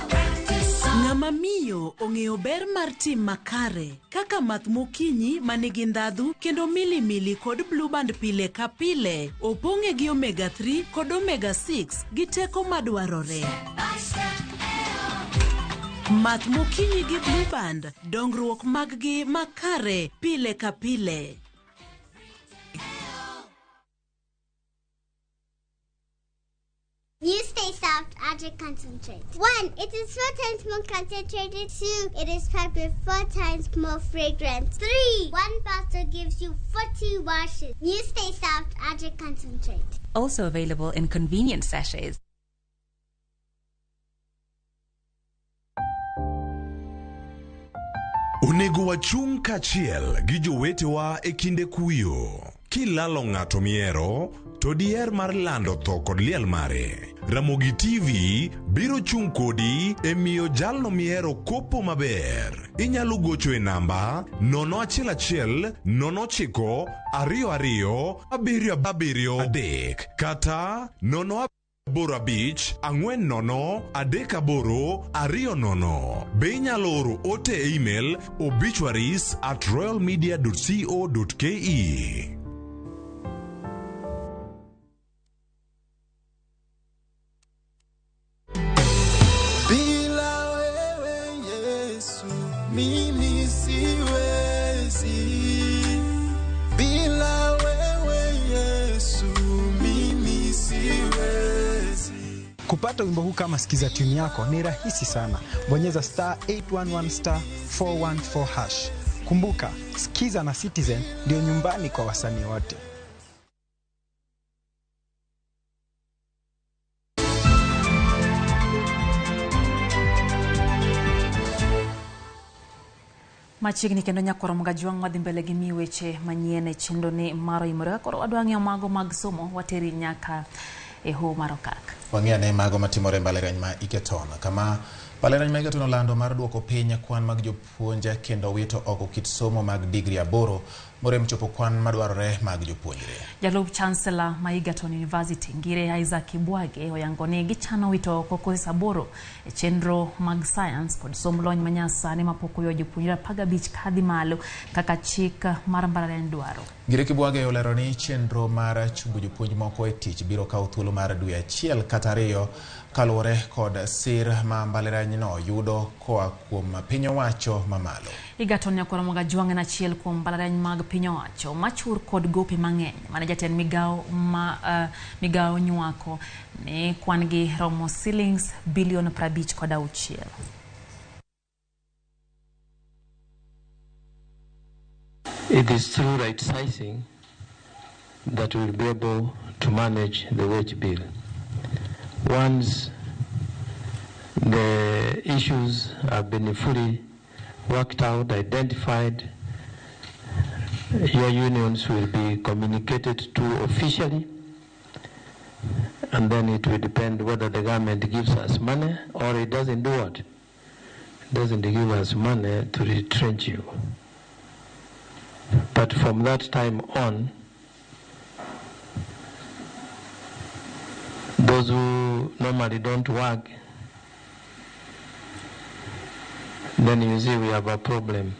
practice.
Ng'ama miyo ong'eyo ber mar tim makare kaka math mokinyi manigi ndhadhu kendo milimili kod blue band pile ka pile opong'e gi omega 3 kod omega 6 gi teko madwarore. Math mokinyi gi blue band dongruok mag-gi makare pile ka pile.
You stay soft, Adric concentrate. 1, it is 4 times more concentrated. 2, it is packed with 4 times more fragrance. 3, 1 bottle gives you 40 washes. You stay soft, Adric concentrate.
Also available in convenient sachets.
Onego wachung' kaachiel gi jowetewa e kinde kuyo. Kilalo ng'ato mihero, to diher mar lando tho kod liel mare. Ramogi TV biro chung' kodi e miyo jalno mihero kopo maber. Inyalo gocho e namba 011 09 22 77 3 kata 0 85 40 38 20. Be inyalo oro ote e email obituaries@royalmedia.co.ke.
Bila wewe Yesu mimi siwezi. Bila wewe Yesu mimi siwezi.
Kupata wimbo huu kama sikiza tune yako ni rahisi sana. Bonyeza star 811 star 414 hash. Kumbuka, Sikiza na Citizen ndio nyumbani kwa wasanii wote.
Machiegni kendo nyakwaro Mgajwang' wadhi mbele gi miyi weche manyien e chenro ni mar Oimore. Koro wadwa ng'iyo mago mag somo wateri nyaka e hoho mar Okak.
Wang'i ane mago matimore e mbalariany ma Egerton, kama mbalariany ma Egerton olando mar duoko piny kwan mag jopuonj kendo wito oko kit somo mag digri 8 morem chopo kwan madwarore mag jopuonjre.
Jalup Chancellor ma Egerton University Ngire Isaac Ibwage oyango ni gichano wito oko koses 8 e chenro mag science kod somb lony manyasani mapok oyo jopuonjre 15 kadhi malo kaka chik mar mbalariany dwaro.
Ngire Kibwage olero ni chenro mar chungo jopuonj moko e tich biro kawo thuolo mar dwe 1 kata 2 kaluwore kod sir ma mbalarianyno yudo koa kuom piny owacho mamalo.
Egerton nyakwaro Mgajwang' en achiel kuom mbalariany mag piny owacho machur kod gope mang'eny mane jatend migawo ma migawo nywako ni kwan gi romo silings bilion 56.
It is through right sizing that we will be able to manage the wage bill. Once the issues have been fully worked out, identified, your unions will be communicated to officially, and then it will depend whether the government gives us money or it doesn't do what? It doesn't give us money to retrench you. But from that time on, those who normally don't work, then you see we have a problem.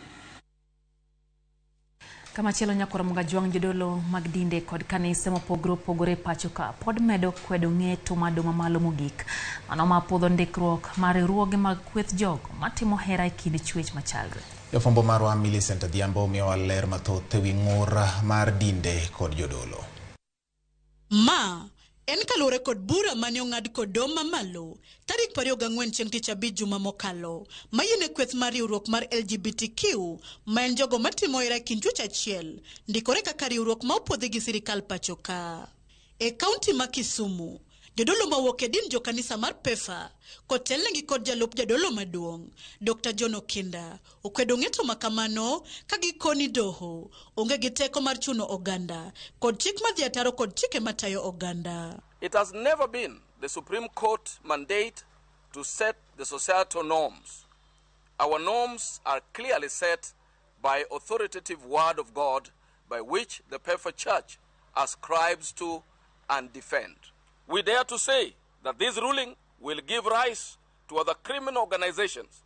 Kamachielo nyakwaro Mgajwang' jodolo mag dinde kod kanise mopogore opogore pacho ka pod medo kwedo ng'eto ma doho mamalo mogik mano ma puodho ndikruok mar riwruoge mag kweth jogo matimo hera e kind chwech machalre.
Jafwambo marwa Millicent Adhiambo miyowa ler mathoth ewi ng'ur mar dinde kod jodolo.
Ma en kaluwore kod bura mane ong'ad kod doho mamalo tarik 24 chieng' tich abich juma mokalo mayiene kweth mar riwruok mar LGBTQ ma en jogo matimo hera e kind chwech achiel ndikore kaka riwruok ma opuodhi gi sirikal pacho ka. E kaunti ma Kisumu, jodolo mawuok e din jokanisa mar PEFA kotelnegi kod jalup jadolo maduong' Dr. John Okinda okwedo ng'eto makamano ka gikoni doho onge gi teko mar chuno oganda kod chik madhi ataro kod chike matayo oganda.
It has never been the Supreme Court mandate to set the societal norms. Our norms are clearly set by authoritative word of God by which the PEFA Church ascribes to and defend. We dare to say that this ruling will give rise to other criminal organizations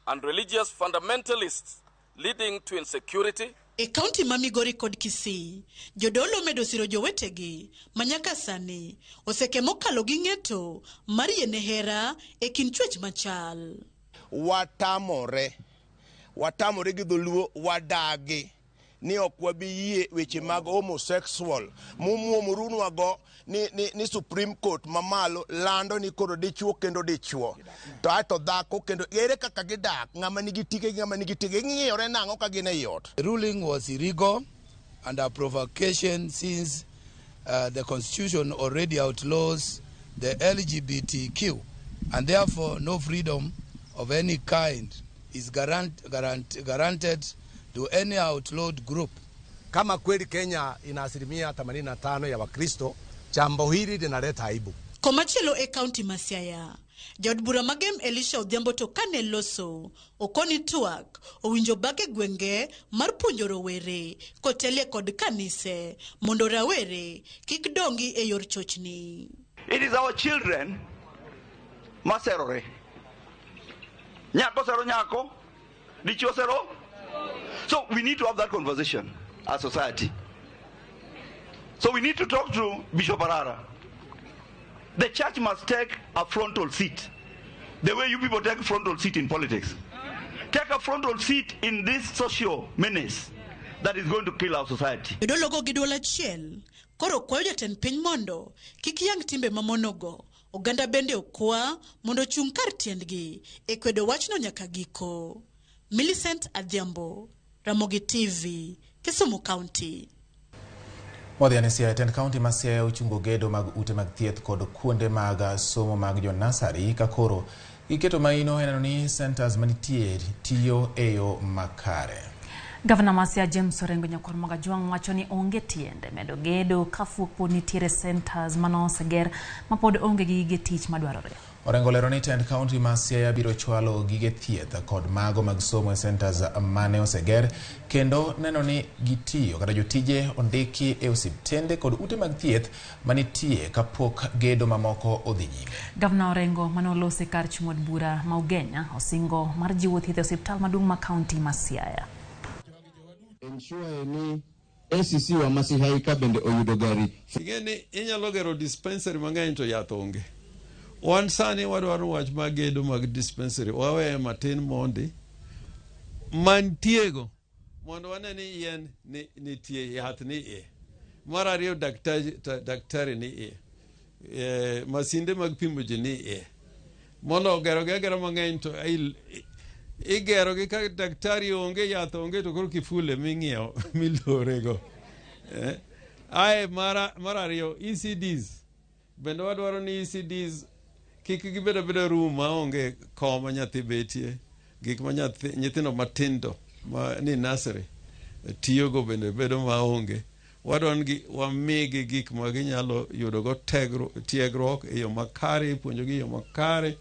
and religious fundamentalists leading to insecurity.
E kaunti ma Migori kod Kisii, jodolo omedo siro jowetegi ma nyaka sani oseke mokalo gi ng'eto mar yiene hera e kind chwech machal.
Watamore gi dholuo, wadagi ni ok wabi yie weche mag homosexual mumuomorunwago ni Supreme Court mamalo lando ni koro dichuo kendo dichuo to ato dhako kendo ere kaka gidak, ng'ama nigi tike gi ng'ama nigi tike ng'iyore nang'o ka gin ei ot.
The ruling was illegal and a provocation since the constitution already outlaws the LGBTQ and therefore no freedom of any kind is guaranteed to any outlawed group.
Kama kweli Kenya ina 85% ya Wakristo, jambo hili linaleta aibu.
Komachielo e kaunti ma Siaya, jaod bura Magem Elisha Odhiambo to kane loso okoni twak owinjo bage gwenge mar puonjo rowere kotelie kod kanise mondo rawere kik dongi e yor chochni.
It is our children maserore. Nyako sero nyako, dichuo sero. So we need to have that conversation as society. So we need to talk to Bishop Arara. The church must take a frontal seat. The way you people take frontal seat in politics. Take a frontal seat in this social menace that is going to kill our society.
Jodologo gi duol achiel koro kwayo jatend piny mondo kik yang timbe mamonogo. Oganda bende okwa mondo ochung' kar tiendgi e kwedo wachno nyaka giko. Millicent Adhiambo, Ramogi TV, Kisumu County.
Modhi Siaya, tend kaunti ma Siaya ochungo gedo mag ute mag thieth kod kuonde mag somo mag jo nasari ka koro Giketo maino e neno ni centers manitie tiyo e yo makare.
Gavana ma Siaya James Orengo Nyakwar Magajwang' wacho ni onge tiende medo gedo ka fuok pod nitiere centers manoseger ma pod onge gi gige tich madwarore.
Orengo lero ni tend kaunti ma Siaya biro chwalo gige thieth kod mago mag somo e centers mane oseger kendo neno ni gitiyo kata jotije ondiki e osiptende kod ute mag thieth manitie kapok gedo mamoko odhi nyime.
Gavana Orengo mane oloso e kar chung' od bura ma Ugenya osingo mar jiwo thieth e osiptal maduong' ma kaunti ma Siaya.
Ensure ni ACC wa Masihai ka bende oyudo gari.
Ing'e ni inyalo gero dispensary mang'eny to yath onge. Wan sani wadwaro wach mag gedo mag dispensary waweye matin mondi mantiego mondo wane ni yien ni nitie yath ni iye. Mar ariyo daktari, daktari ni iye. E, masinde mag pimo ji ni iye. Molo gerogi agera mang'eny to igerogi ka daktari onge yath onge to koro kifule ming'iewo milorego. Eh. Ae mar ariyo ECDs bende wadwaro ni ECDs kik gibed abeda room maonge kom ma nyathi betie gik ma nyithindo matindo ma ni nursery tiyogo bende bedo maonge. Wadwaro ni wamigi gik ma ginyalo yudogo tiegruok e yo makare, ipuonjogi e yo makare.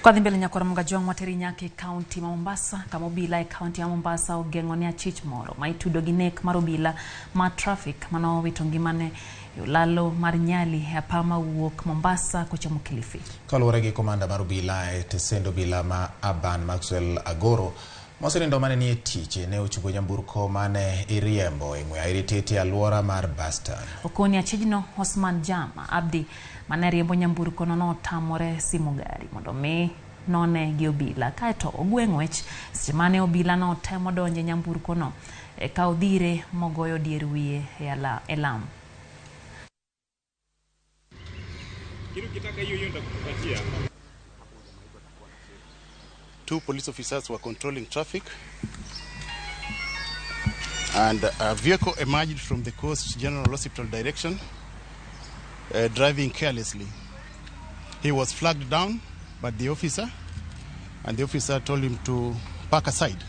Kwadhi mbele Nyakwar Mgajwang' wateri nyaka e kaunti ma Mombasa kama obila e kaunti ma Mombasa ogeng'o ne achich moro ma itudo gi nek mar obila ma traffic manowito ngimane e olalo mar Nyali e apaya mawuok Mombasa kochomo Kilifi.
Kaluwore gi komanda mar obila e tesend obila ma Aban Maxwell Agoro, mosenindo mane nie tich ne ochungo nyamburko mane iriembo e ng'we airititi e alwora mar Bastan.
Okoni achijno Osman Jama Abdi mane riembo nyamburko no notamore simo gari mondo mi none gi obila kaeto ogwe ng'wech seche mane obila no temo donjo e nyamburko no eka odhire mogoyo dier wiye e lam.
Two police officers were controlling traffic and a vehicle emerged from the Coast General Hospital direction, driving carelessly. He was flagged down by the officer, and the officer told him to park aside.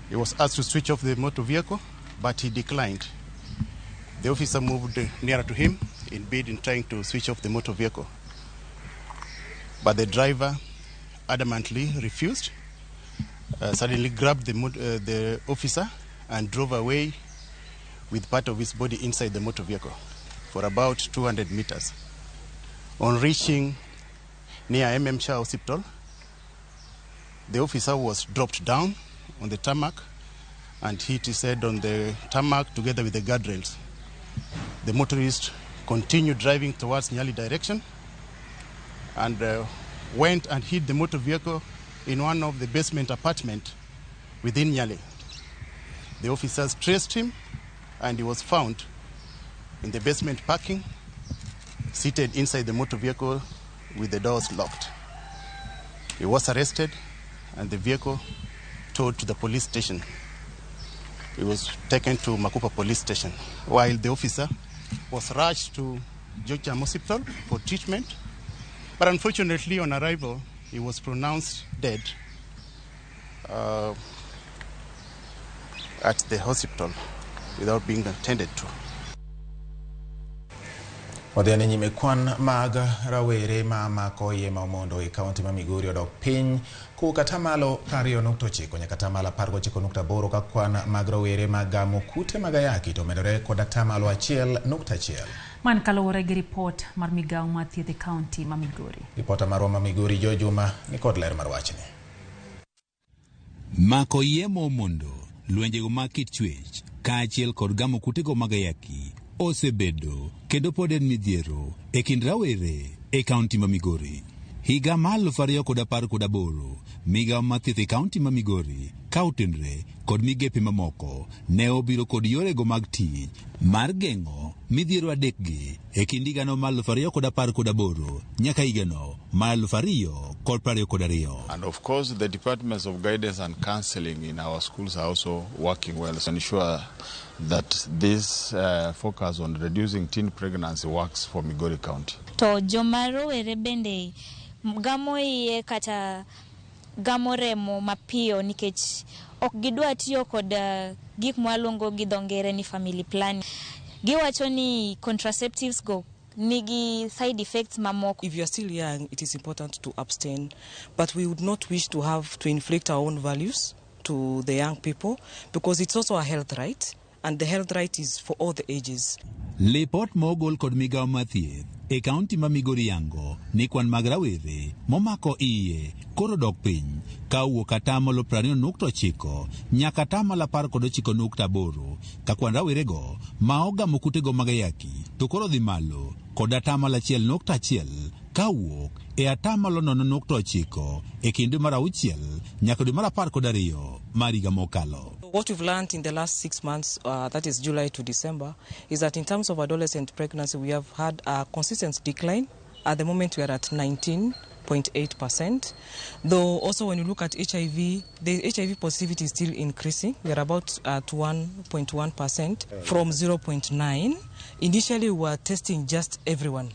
He was asked to switch off the motor vehicle, but he declined. The officer moved nearer to him in bid in trying to switch off the motor vehicle. But the driver adamantly refused, suddenly grabbed the officer and drove away with part of his body inside the motor vehicle for about 200 meters. On reaching near MM Shah Hospital, the officer was dropped down on the tarmac and hit his head on the tarmac together with the guardrails. The motorist continued driving towards Nyali direction and went and hit the motor vehicle in one of the basement apartment within Nyali. The officers traced him and he was found in the basement parking, seated inside the motor vehicle with the doors locked. He was arrested and the vehicle towed to the police station. He was taken to Makupa police station, while the officer was rushed to Jocham Hospital for treatment. But unfortunately, on arrival, he was pronounced dead at the hospital without being attended to.
Wadhi nyime kwan mag rawere ma mako iye ma omondo e kaunti ma Migori odok piny kowuok atamalo 20.9 nyaka atamalo 19.8 ka kwan mag rawere ma gamo kute mag ayaki to omedore kod atamalo 1.1.
Man kaluwore gi ripot mar migawo mar thieth e kaunti ma Migori.
Ripota marwa ma Migori Joe Juma ni kod ler mar wachni.
Mako iye ma omondo, lwenjego mag kit chwech kaachiel kod gamo kutego mag ayaki osebedo kendo pod en midhiero e kind rawere e kaunti ma Migori. Higa mar 2018, migawo mar thieth e kaunti ma Migori ka otenre kod migepe mamoko ne obiro kod yorego mag tich mar geng'o midhiero adekgi e kind higano mar 2018 nyaka higano mar 2022.
And of course, the departments of guidance and counseling in our schools are also working well to ensure that this focus on reducing teen pregnancy works for Migori County.
To joma rowere bende gamo iye kata gamo remo mapiyo nikech ok gidwa tiyo kod gik mwaluongo gi dho ngere ni family planning. Giwacho ni contraceptives go nigi side effects mamoko.
If you are still young, it is important to abstain, but we would not wish to have to inflict our own values to the young people because it's also a health right, and the health right is for all the ages.
Lipot mogol kod migawo mar thieth e kaunti ma Migori yango ni kwan mag rawere momako iye koro dok piny ka owuok atamalo 20.9 nyaka atamalo 19.8 ka kwan rawerego ma ogamo kutego mag ayaki to koro dhi malo kod atamalo 1.1 ka owuok e atamalo 0.9 e kind dwe mar auchiel nyaka dwe mar 12 mar higa mokalo.
What we've learned in the last 6 months, that is July to December, is that in terms of adolescent pregnancy, we have had a consistent decline. At the moment, we are at 19.8%. Though also when you look at HIV, the HIV positivity is still increasing. We are about at 1.1% from 0.9. Initially, we were testing just everyone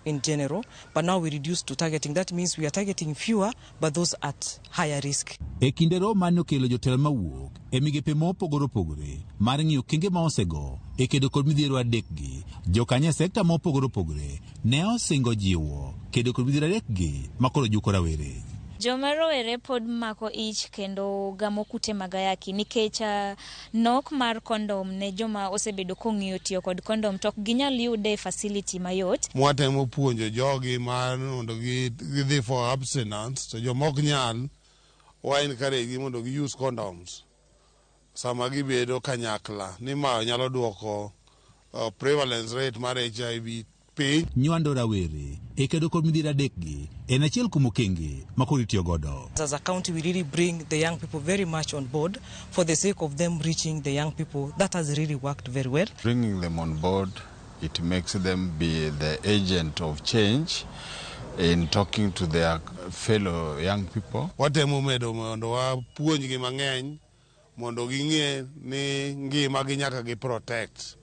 in general, but now we reduced to targeting. That means we are targeting fewer, but those at higher risk.
E kinde romo mane okelo jotelo mawuok e migepe mopogore opogore mar ng'iyo okenge ma osego e kedo kod midhiero adekgi, jokanyo e sekta mopogore opogore ne osingo jiwo kedo kod midhiero adekgi makoro juko rawere.
Joma rowere pod mako ich kendo gamo kute mag ayaki nikech nok mar kondom ne joma osebedo kong'iyo tiyo kod kondom to ok ginyal yude e facility mayot.
Mwatemo puonjo jogi mar mondo gidhi for abstinence to joma ok nyal wa encourage gi mondo gi use condoms sama gibedo kanyakla ni ma nyalo duoko prevalence rate mar HIV piny.
Nywando rawere e kedo kod midhiero adekgi en achiel kuom okenge ma koro itiyo godo.
As a county, we really bring the young people very much on board for the sake of them reaching the young people. That has really worked very well.
Bringing them on board, it makes them be the agent of change in talking to their fellow young people.
Watemo medo mondo wapuonjgi mang'eny mondo ging'e ni ngima gi nyaka gi protect.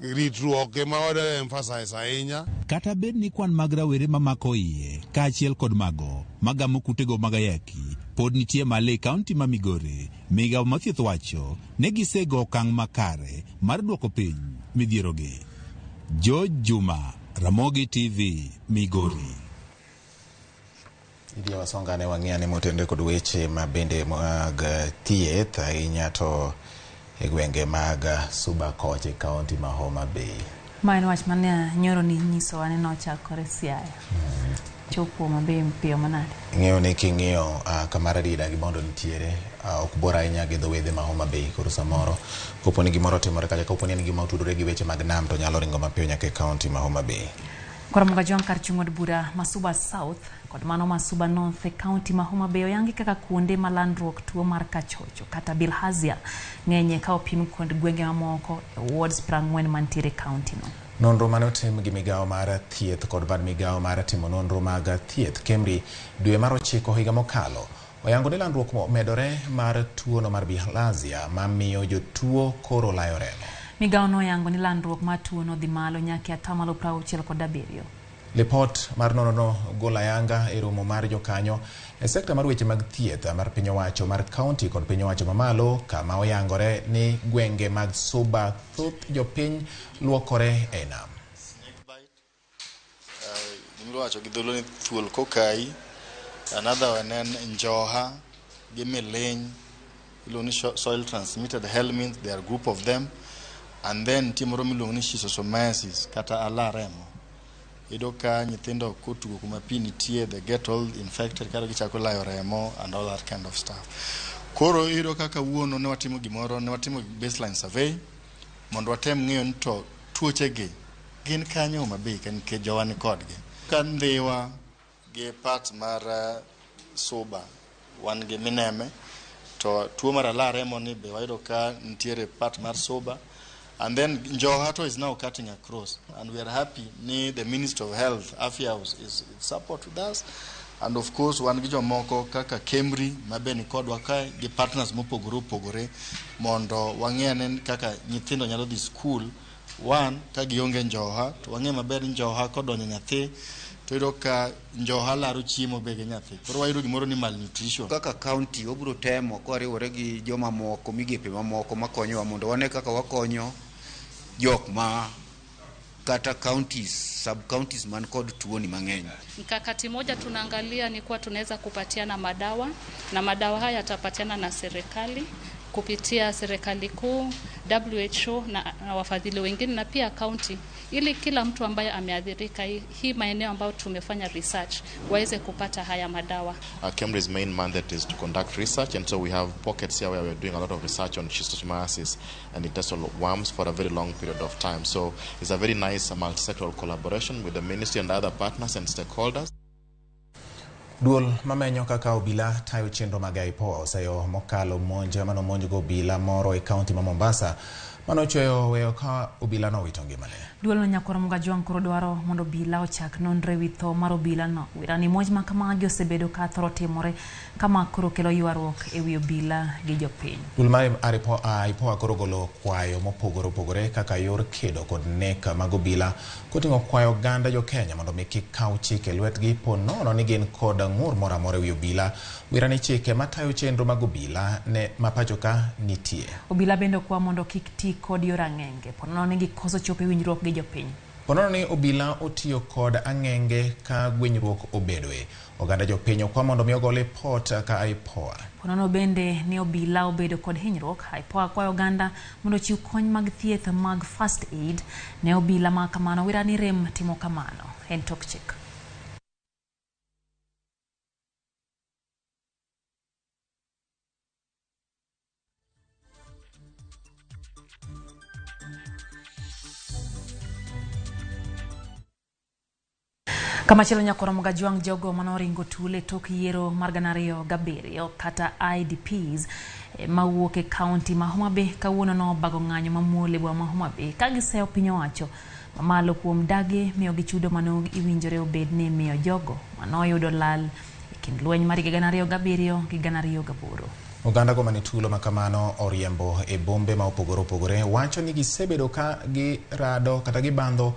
Ritruok ema wada emphasize ahinya.
Kata bed ni kwan mag rawere mamako iye kaachiel kod mago magamo kutego mag ayaki pod nitie malo e kaunti ma Migori, migawo mar thieth wacho ne gisego okang' makare mar duoko piny midhierogi. George Juma, Ramogi TV, Migori.
Lydia Wasonga ne wang'iyo motenore kod weche ma bende mag thieth ahinya to e gwenge mag Suba kocha e kaunti ma Homa Bay.
Ma en wach mane nyoro ni nyisowa ni nochakore Siaya. Chopo Homa Bay piyo manade?
Ing'eyo ni king'iyo kama Radida gi Bondo nitiere ok bor ahinya gi dho wedhe ma Homa Bay, koro samoro kopo ni gimoro otimore kacha, kopo ni en gima otudore gi weche mag nam to nyalo ringo mapiyo nyaka e kaunti ma Homa Bay.
Koro Jwang' kar chung' od bura ma Suba South kod mano ma Suba North e kaunti ma Homa Bay oyangi kaka kuonde ma landruok tuo mar kachocho kata bilharzia ng'enye ka opim kod gwenge mamoko e wards 40 mantiere e kaunti no.
Nonro mane otim gi migawo mar thieth kod bad migawo mar timo nonro mag thieth KEMRI dwe mar 9 higa mokalo oyango ni landruok omedore mar tuono mar bilharzia mamiyo jotuo koro layo remo.
Migawo noyango ni landruok mar tuono dhi malo nyaka atamalo 67.
Lipot mar nonrono golo ayanga e romo mar jokanyo e sekta mar weche mag thieth mar piny owacho mar kaunti kod piny owacho mamalo kama oyangore ni gwenge mag Suba thoth jopiny luokore e nam.
Gimiwacho gi dholuo ni thuol kokayi, another one en njoha gi miliny, iluongo ni soil transmitted helminths, there are group of them. And then nitie moro miluongo ni schistosomiasis kata alaremo. Iyudo ka nyithindo kotugo kuma pi nitie, they get all infected kata gichako layo remo and all that kind of stuff. Koro iyudo ka kawuono ne watimo gimoro, ne watimo baseline survey mondo watem ng'eyo ni to tuoche gi gin kanyo Homa Bay ka nikech jowa ni kodgi. Ka Ndhiwa gi part mar Suba, wan gi Mineme, to tuo mar alaremo ni be wayudo ka nitiere part mar Suba. And then Njoha to is now cutting across, and we are happy ni the Minister of Health, Afya House, is in support with us. And of course wan gi jomoko kaka Kemri mabe ni kodwa kae gi partners mopogore opogore mondo wang'e ane kaka nyithindo nyalo dhi school one ka gionge njoha to wang'e maber ni njoha kodonjo nyathi to iyudo ka njoha laro chiemo be gi nyathi koro wayudo gimoro ni malnutrition.
Kaka county wabiro temo kwariwore gi joma moko migepe mamoko makonyowa mondo wane kaka wakonyo jok ma kata counties, sub counties man kod tuoni mang'eny.
Mkakati moja tunaangalia ni kuwa tunaweza kupatiana madawa na madawa haya yatapatiana na serikali kupitia serikali kuu, WHO na wafadhili wengine na pia county, ili kila mtu ambaye ameathirika hii maeneo ambayo tumefanya research waweze kupata haya madawa.
KEMRI's main mandate is to conduct research, and so we have pockets here where we're doing a lot of research on schistosomiasis and intestinal worms for a very long period of time. So it's a very nice multi-sectoral collaboration with the ministry and other partners and stakeholders.
Duol mamenyo kaka obila tayo chenro mag IPOA oseyo mokalo monj manomonj go obila moro e kaunti ma Mombasa manochweyo weyo ka obila nowito ngimane.
Duol no nyakwar Mugajwang' koro dwaro mondo obila ochak nonro ewi tho mar obila no. Wirani monj ma kamagi osebedo ka thoro timore kama koro kelo ywaruok ewi obila gi jopiny.
Duol mar IPOA koro golo kwayo mopogore opogore kaka yor kedo kod nek mag obila koting'o kwayo oganda jo Kenya mondo mi kik kaw chike e lwetgi po nono ni gin kod ng'ur moro amora ewi obila. Wirani chike matayo chenro mag obila ne ma pacho ka nitie.
Obila bende okwa mondo kik ti kod yor ang'enge po nono ni gikoso chopo e winjruok gi jopiny.
Po nono ni obila otiyo kod ang'enge ka gwenyruok obedoe. Oganda jopiny okwa mondo mi ogo lipot ka IPOA.
Po nono bende ni obila obedo kod hinyruok, IPOA kwayo oganda mondo ochiw kony mag thieth mag first aid ne obila ma kamano. Wirani rem timo kamano en tok chik. Kamachielo nyakwar Mugajwang' jogo manoringo tule tok yiero mar 2007 kata IDPs mawuok e kaunti ma Homa Bay kawuono nobago ng'anyo mamuol e boma ma Homa Bay ka giseyo piny owacho mamalo kuom dagi miyogi chudo mano iwinjore obed ni imiyo jogo manoyudo lal e kind lweny mar higa 2007 gi 2008.
Oganda go mane tulo makamano oriembo e bombe ma opogore opogore wacho ni gisebedo ka girado kata gibandho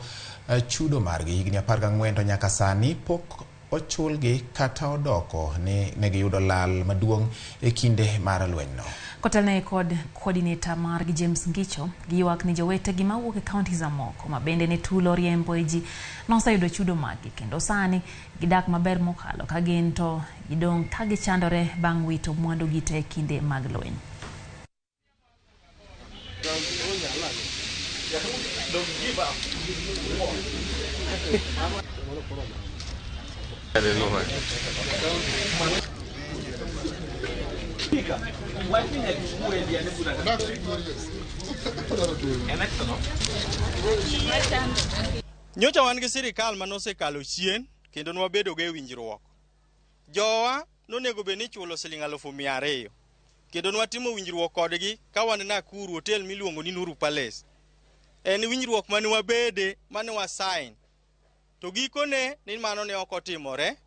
chudo margi higni 14 to nyaka sani pok ochulgi kata odoko ni negiyudo lal maduong' e kinde mar lwenyno.
Kotelne kod coordinator margi James Ngicho, giywak ni jowetegi mawuok e counties mamoko ma bende ne tulo riembo e ji noseyudo chudo maggi kendo sani gidak maber mokalo ka gin to gidong' ka gichandore bang' wito mwandugi te e kinde mag lweny.
Nyocha wan gi sirikal manosekalo chien kendo nwabedo go e winjruok. Jowa nonego bed ni ichulo siling 200,000 kendo nwatimo winjruok kodgi ka wan Nakuru hotel miluongo ni Nuru Palace. En winjruok mane wabede mane wasign. To gikone ni mano ne ok otimore.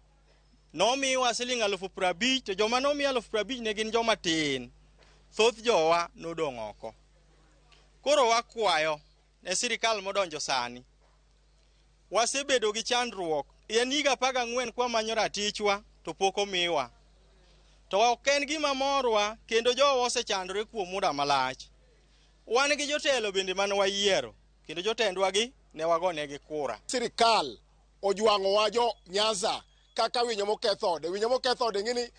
Nomiwa siling 50,000 to joma nomi 50,000 ne gin joma tin. Thoth jowa nodong' oko. Koro wakwayo ne sirikal modonjo sani. Wasebedo gi chandruok. En higa 14 kwamanyo ratichwa to pok omiwa. To ok en gima morwa kendo jowa osechandore kuom muda malach. Wan gi jotelo bende mane wayiero kendo jotendwa gi ne wagonegi kura.
Sirikal ojwang'owa jo Nyanza kaka winyo moketho ode. Winyo moketho ode ng'eni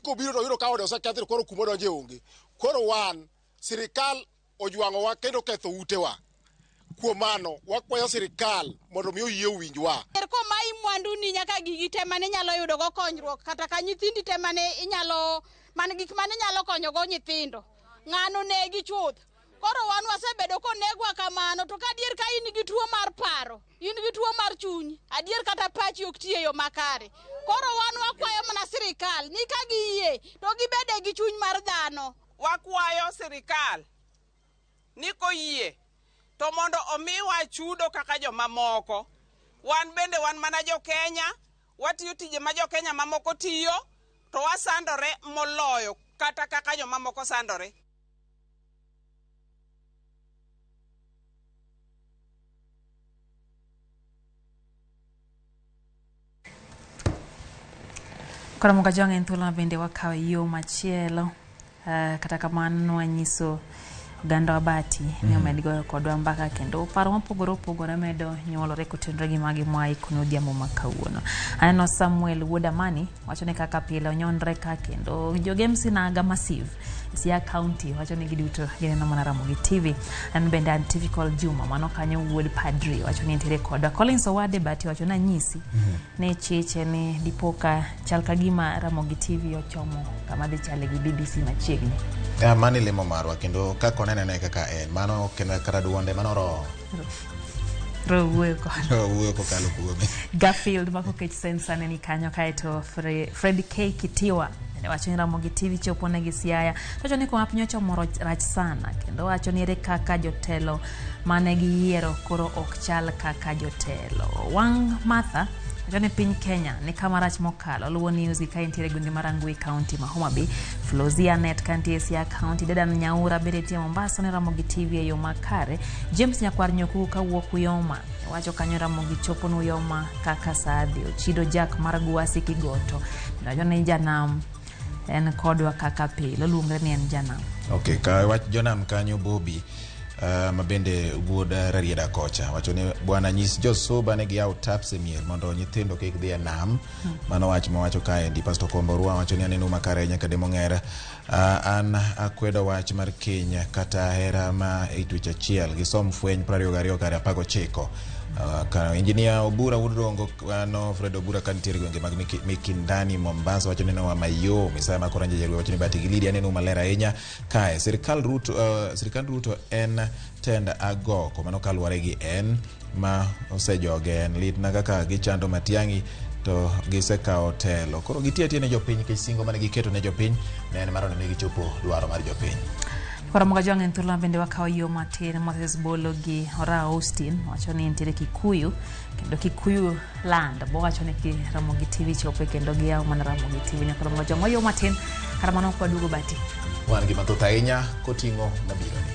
kobiro to oyudo ka ode osekethre koro kuma odonje onge. Koro wan sirikal ojwang'owa kendo oketho utewa. Kuom mano wakwayo sirikal mondo mi oyie owinjwa.
Ber komayi mwanduni nyaka gigi te mane inyalo yudo go konyruok kata ka nyithindi te mane inyalo man gik mane inyalo konyo go nyithindo. Ng'ano negi chuth. Koro wan wasebedo konegwa kamano, to kadier ka in gi tuo mar paro, in gi tuo mar chuny, adier kata pachi ok ti e yo makare. Koro wan wakwayo mana sirikal ni ka giyie to gibede gi chuny mar dhano.
Wakwayo sirikal ni koyie to mondo omiwa chudo kaka jomamoko. Wan bende wan mana jo-Kenya, watiyo tije ma jo-Kenya mamoko tiyo, to wasandore moloyo kata kaka jomamoko sandore.
Koro Mokajwang' en thuolo ma bende wakawo e yo machielo. Kata kamano wanyiso oganda wa Bati ni omed goyo kodwa mbaka kendo paro mopogore opogore medo nyuolore kotenore gi magi mwaikone odhiambo ma kawuono. Aneno Samuel Wuod Amani wacho ni kaka pile onyonre ka kendo joge Sinaga Massive Siaya County wacho ni giduto gineno mana Ramogi TV. An bende Antifical Juma mano kanyo wuod Padri wacho ni nitiere kodwa. Collins Owade Bati wacho ni anyisi ne chiche ni dipoka chal ka gima Ramogi TV ochomo kama dhi chale gi BBC machiegni.
Ya, mano lemo marwa kendo kaka onene kaka en mano kendo kata duonde mano roho.
Roho wuoyo kode.
Roho wuoyo kokalo kuome.
Garfield mako kech sensa ne ni kanyo kaeto Fred K Kitiwa wacho ni Ramogi TV chopo negi Siaya. To wacho ni kuma piny ochomo rach sana kendo wacho ni ere kaka jotelo mane giyiero koro ok chal kaka jotelo. Wang Martha wacho ni piny Kenya ni kama rach mokalo. Luwo news gi ka intiere gwenge mar Rangwe County ma Homa Bay. Flozia Net ka nitie Siaya County. Dedan Nyaura bende nitie Mombasa ne Ramogi TV e yo makare. James Nyakwar Nyokuku kawuok Uyoma wacho kanyo Ramogi chopo Uyoma kaka saa dhi. Ochido Jack mar Gwasi Kigoto wacho ni janam en kodwa kaka pile, oluongre ni en janam.
Okay, ka wach jonam kanyo Bobby ma bende wuod Rarieda kocha wacho ni bwana nyis josuba ni giyaw taps e mier mondo nyithindo kik dhi e nam. Mano wach mawacho kaendi. Pastor Kombo Rua wacho ni aneno makare ahinya kade mong'er. An akwedo wach mar keny kata hera ma e twech achiel gisom fweny 22 kare 19. Ka engineer Obura wuod Rongo ano Fred Obura ka nitiere gwenge mag Mikindani Mombasa wacho ni neno mayom. Isaya Makoranja Jaruo wacho ni Bati gi Lydia aneno maler ahinya kae. Sirikal Ruto en tend agoko mano kaluwore gi en ma osejoge en litna kaka gichando Matiang'i to gisekawo telo. Koro gitiyo atiya ne jopiny nikech singo mane giketo ne jopiny ne en mar mondo mi gichopo dwaro mar jopiny.
Koro Mokajwang' en thuolo bende wakawo yo matin. Moses Bolo gi Ora Austin wacho ni nitiere Kikuyu kendo Kikuyu land bo wacho ni ki Ramogi TV chope kendo giyawo mana Ramogi TV. Nyaka Mokajwang' wayo matin kata mano ok waduogo Bati.
Wan gi mathoth ahinya koting'o mabiro ni.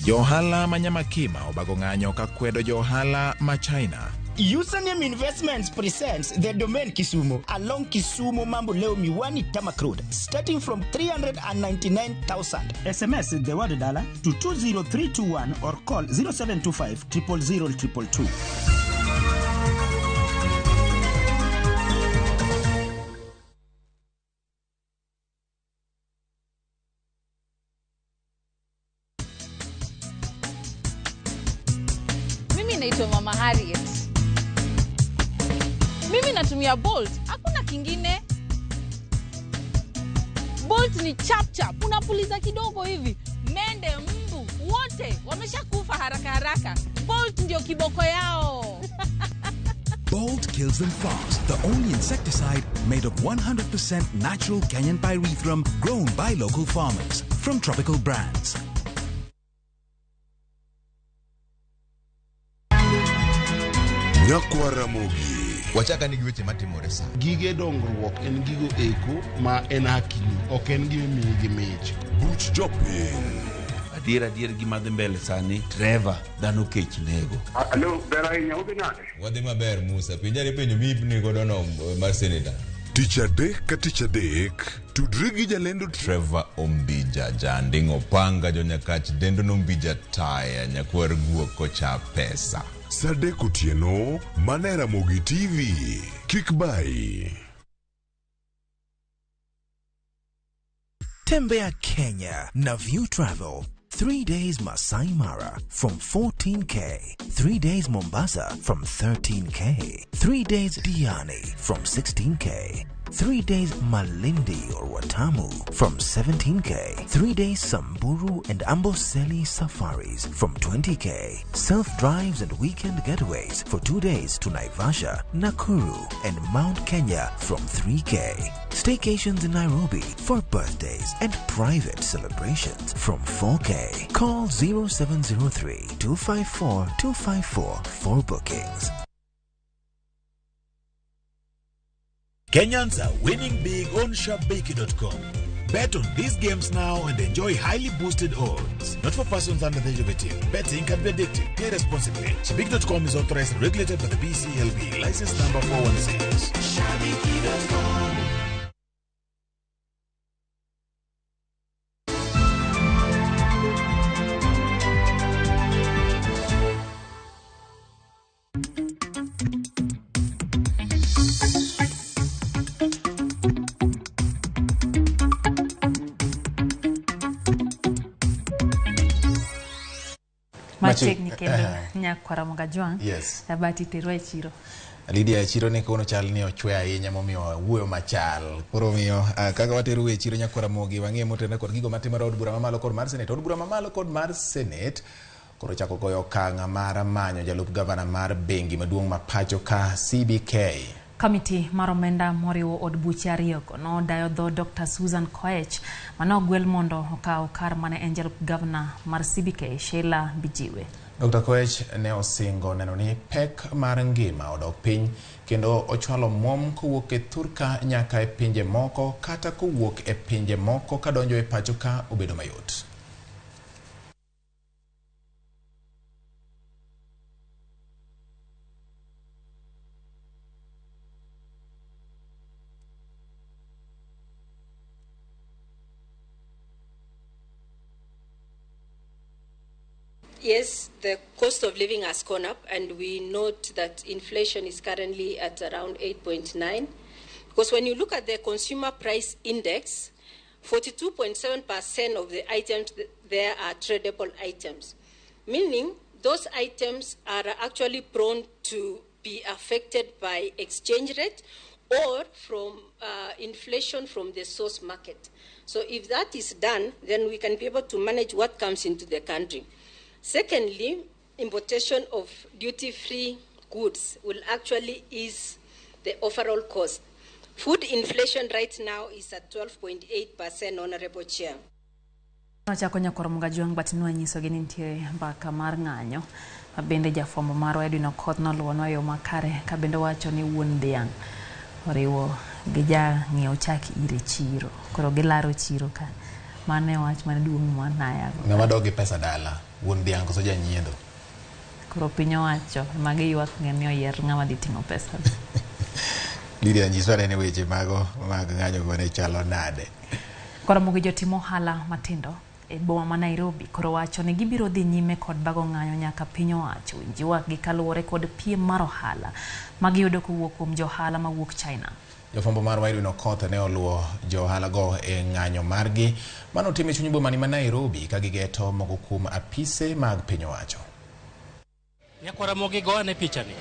Jo ohala ma Nyamakima obago ng'anyo ka kwedo jo ohala ma China.
Username Investments presents the Domain Kisumu along Kisumu Mamboleo Miwani Tarmac Road, starting from 399,000.
SMS the word dollar to 20321 or call 0725 000 222.
Mimi naitwa Mama Harriet. Mimi natumia Bolt, hakuna kingine. Bolt ni chap chap, unapuliza kidogo hivi, mende, mbu wote wameshakufa haraka haraka. Bolt ndio kiboko yao.
Bolt kills them fast. The only insecticide made of 100% natural Kenyan pyrethrum grown by local farmers from Tropical Brands.
Nyakwa Ramogi.
Wachaka ni gi weche matimore sa.
Gige dongruok en gigo eko ma en hakini, ok en gima imiyi gi mich.
Buch jopiny.
Adier gima dhi mbele sani, Trevor, dhano kech nego.
Alo, ber ahinya, udhi nade?
Wadhi maber Musa, penjare penjo miipni godo no mar seneta.
Tich adek ka tich adek, tudri gi jalendo
Trevor Ombija, janding opanga jonyakach dendo nombija taya nyakwar guok kocha pesa.
Sa adek otieno, mana e Ramogi TV. Kik bai.
Tembea Kenya na View Travel. 3 days Masai Mara from 14K. 3 days Mombasa from 13K. 3 days Diani from 16K. 3 days Malindi or Watamu from 17K. 3 days Samburu and Amboseli safaris from 20K. Self drives and weekend getaways for 2 days to Naivasha, Nakuru, and Mount Kenya from 3K. Staycations in Nairobi for birthdays and private celebrations from 4K. Call 0703 254 254 for bookings.
Kenyans are winning big on Shabiki.com. Bet on these games now and enjoy highly boosted odds. Not for persons under the age of 18. Betting can be addictive. Play responsibly. Shabiki.com is authorized and regulated by the BCLB. License number 416.
Shabiki.com.
Machiegni kendo nyakwara Mogajwang'.
Yes.
Abati terwa e chiro.
Lydia, chiro ni kawuono chal ni ochwe ahinya momiyo wuoyo machal. Koro omiyo kaka watero e chiro nyakwara Mogi wang'e motenore kod gigo matimore od bura mamalo kod mar Senate. Od bura mamalo kod mar Senate koro chako goyo okang' mar manyo jalup gavana mar bengi maduong' ma pacho ka CBK.
Komiti mar omenda moriwo od buche ariyogo nodayo dho Dr. Susan Koech manogwel mondo okaw kar mane en jalup gavana mar CBK Sheila Mbijiwe.
Dr. Koech ne osingo neno ni pek mar ngima odok piny kendo ochwalo omwom kowuok e thurka nyaka e pinje moko kata kowuok e pinje moko kadonjo e pacho ka obedo mayot.
Yes, the cost of living has gone up, and we note that inflation is currently at around 8.9. Because when you look at the consumer price index, 42.7% of the items there are tradable items, meaning those items are actually prone to be affected by exchange rate or from inflation from the source market. So if that is done, then we can be able to manage what comes into the country. Secondly, importation of duty-free goods will actually ease the overall cost. Food inflation right now is at 12.8%, Honorable Chair.
Nochako nyakwar Mogajwang' but nwanyisogi ni nitie mbaka mar ng'anyo ma bende jafwambo marwa Edwin Okoth noluwonwa e yo makare ka bende wacho ni wuon dhiang' oriwo gi jang'iew chak ire chiro. Koro gilaro chiro ka. Mano e wach mane duong' mwanayago.
Ng'ama dok gi pesa dala, wuon dhiang' koso janyiedho?
Koro piny owacho ema giywak ni oyier ng'ama dhi ting'o pesa.
Lydia, nyiswa nene weche mago mag ng'anyo go ne chalo nade?
Koro mogi jotim ohala matindo e boma ma Nairobi koro wacho ni gibiro dhi nyime kod bago ng'anyo nyaka piny owacho winj ywakgi kaluwore kod piem mar ohala magiyudo kowuok kuom johala mawuok China.
Jafwambo marwa Edwin Okoth ne oluwo jo ohala go e ng'anyo margi manotim e chuny boma ni ma Nairobi ka gigeto moko kuom apise mag piny owacho.
Nyakwara Mogi go ane pichani.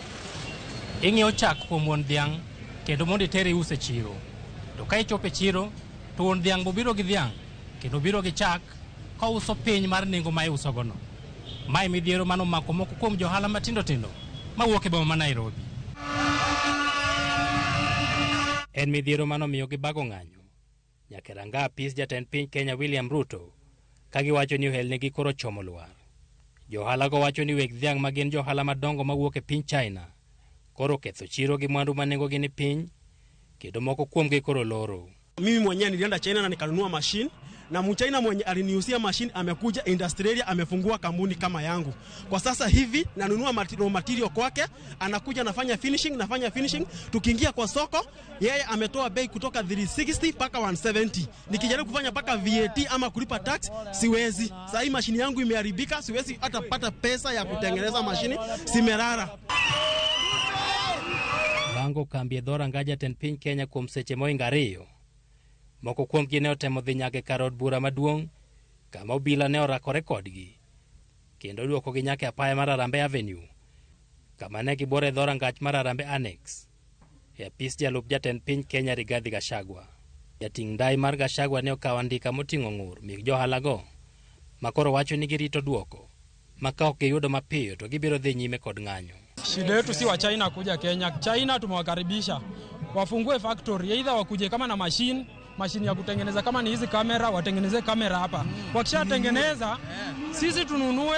Ing'iewo chak kuom wuon dhiang' kendo mondo itere iuse e chiro. To ka ichopo e chiro to wuon dhiang' bobiro gi dhiang' kendo biro gi chak kouso piny mar nengo ma iusogono. Mae midhiero manomako moko kuom johala matindo tindo mawuok e boma ma Nairobi. En midhiero manomiyo gibago ng'anyo nyaka e ranga apis jatend piny Kenya William Ruto ka giwacho ni ohelnigi koro chomo lwar. Johala go wacho ni weg dhiang' ma gin johala madongo mawuok e piny China koro ketho chiro gi mwandu ma nengogi ni piny kendo moko kuomgi koro loro.
Mimi mwenyewe nilienda China na nikanunua machine na mchina mwenye aliniuzia machine amekuja industrial amefungua kampuni kama yangu. Kwa sasa hivi nanunua raw material kwake, anakuja nafanya finishing, tukiingia kwa soko yeye ametoa bei kutoka 360 mpaka 170. Nikijaribu kufanya mpaka VAT ama kulipa tax siwezi. Sasa hii machine yangu imeharibika, siwezi hata pata pesa ya kutengeneza machine, simerara.
Bango kambi e dhoranga jatend piny Kenya kuom seche mohingo ariyo. Moko kuomgi ne otemo dhi nyaka e kar od bura maduong' kama obila ne orakore kodgi kendo duokogi nyaka e apaya mar Harambee Avenue kama ne gibuoro e dhorangach mar Harambee Annex. e apis jalup jatend piny Kenya Rigathi Gachagua. Jating' ndai mar Gachagua ne okawo andika moting'o ng'ur mig johalago ma koro wacho ni girito duoko ma ka ok giyudo mapiyo to gibiro dhi nyime kod ng'anyo.
Shida yetu si wa China kuja Kenya. China tumewakaribisha wafungue factory, either wakuje kama na machine ya kutengeneza, kama ni hizi kamera watengeneze kamera hapa. Wakishatengeneza sisi tununue,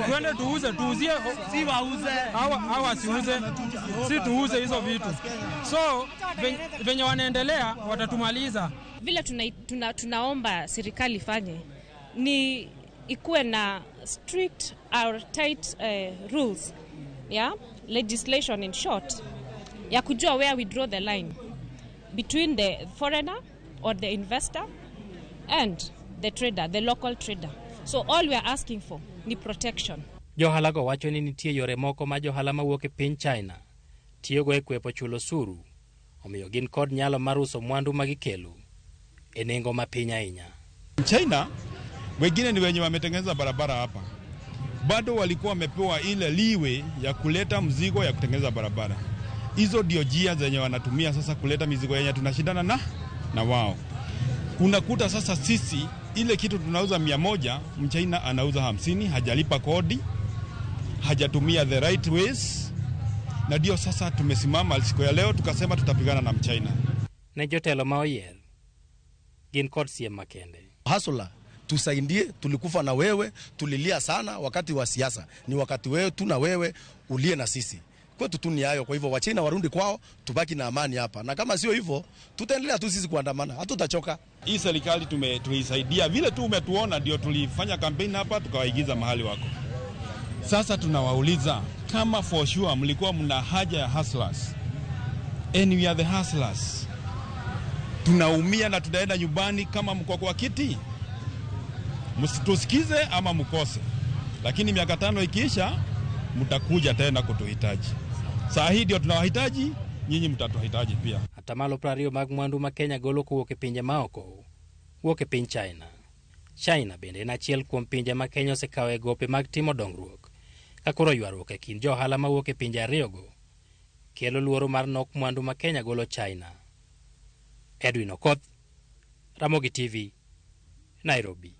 tuende tuuze, tuuzie,
si wauze,
hawa siuze, si tuuze hizo vitu. So venye wanaendelea watatumaliza.
Vile tunaomba serikali ifanye ni ikuwe na strict or tight rules, yeah, legislation in short, ya kujua where we draw the line between the foreigner or the investor and the trader, the local trader. So all we are asking for ni protection.
Johalago wacho ni nitie yore moko ma johala mawuok e piny China tiyogo e kwepo chulo osuru, omiyo gin kod nyalo mar uso mwandu ma gikelo e nengo ma piny ahinya.
China wengine ni wenye wametengeneza barabara hapa, bado walikuwa wamepewa ile liwe ya kuleta mzigo ya kutengeneza barabara. Hizo ndio njia zenye wanatumia sasa kuleta mizigo yenye tunashindana na wao. Unakuta sasa sisi ile kitu tunauza 100, Mchina anauza 50, hajalipa kodi, hajatumia the right ways. Na ndio sasa tumesimama siku ya leo tukasema tutapigana na Mchina.
Ne jotelo ma oyier gin kod siem makende.
Hustler, tusaidie, tulikufa na wewe, tulilia sana wakati wa siasa. Ni wakati wewe tu na wewe ulie na sisi. Kwetu tu ni hayo. Kwa hivyo Wachina warundi kwao, tubaki na amani hapa. Na kama sio hivyo, tutaendelea tu sisi kuandamana, hatutachoka.
Hii serikali tumeisaidia vile tu umetuona, ndio tulifanya kampeni hapa tukawaigiza mahali wako. Sasa tunawauliza kama for sure mlikuwa mna haja ya hustlers, and we are the hustlers. Tunaumia na tunaenda nyumbani kama mko kwa kiti. Msitusikize ama mkose. Lakini miaka 5 ikiisha mtakuja tena kutuhitaji. Saa hii ndio tunawahitaji, nyinyi mtatuhitaji pia.
Atamalo 20 mag mwandu ma Kenya golo kowuok e pinje maoko wuok e piny China. China bende en achiel kuom pinje ma Kenya osekawo e gope mag timo dongruok. Ka koro ywaruok e kind johala mawuok e pinje ariyogo kelo luoro mar nok mwandu ma Kenya golo China. Edwin Okoth, Ramogi TV, Nairobi.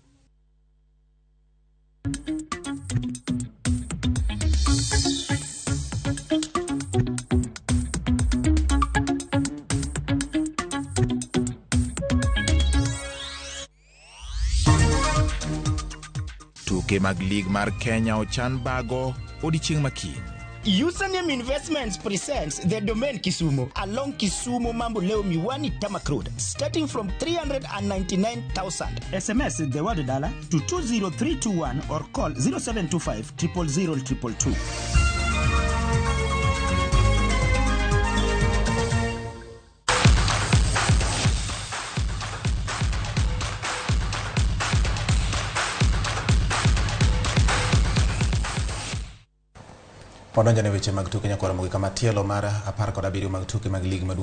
Tuke mag lig mar Kenya ochan bago odiechieng' ma kiny.
Username Investments presents the Domain Kisumu along Kisumu Mamboleo Miwani Tamak Road, starting from 399,000. SMS the word dollar to 20321 or call 0725 000 222.
Wadonjo ne weche mag tuke nyakwara Mogi kama tielo mar 17 mag tuke mag lig maduong'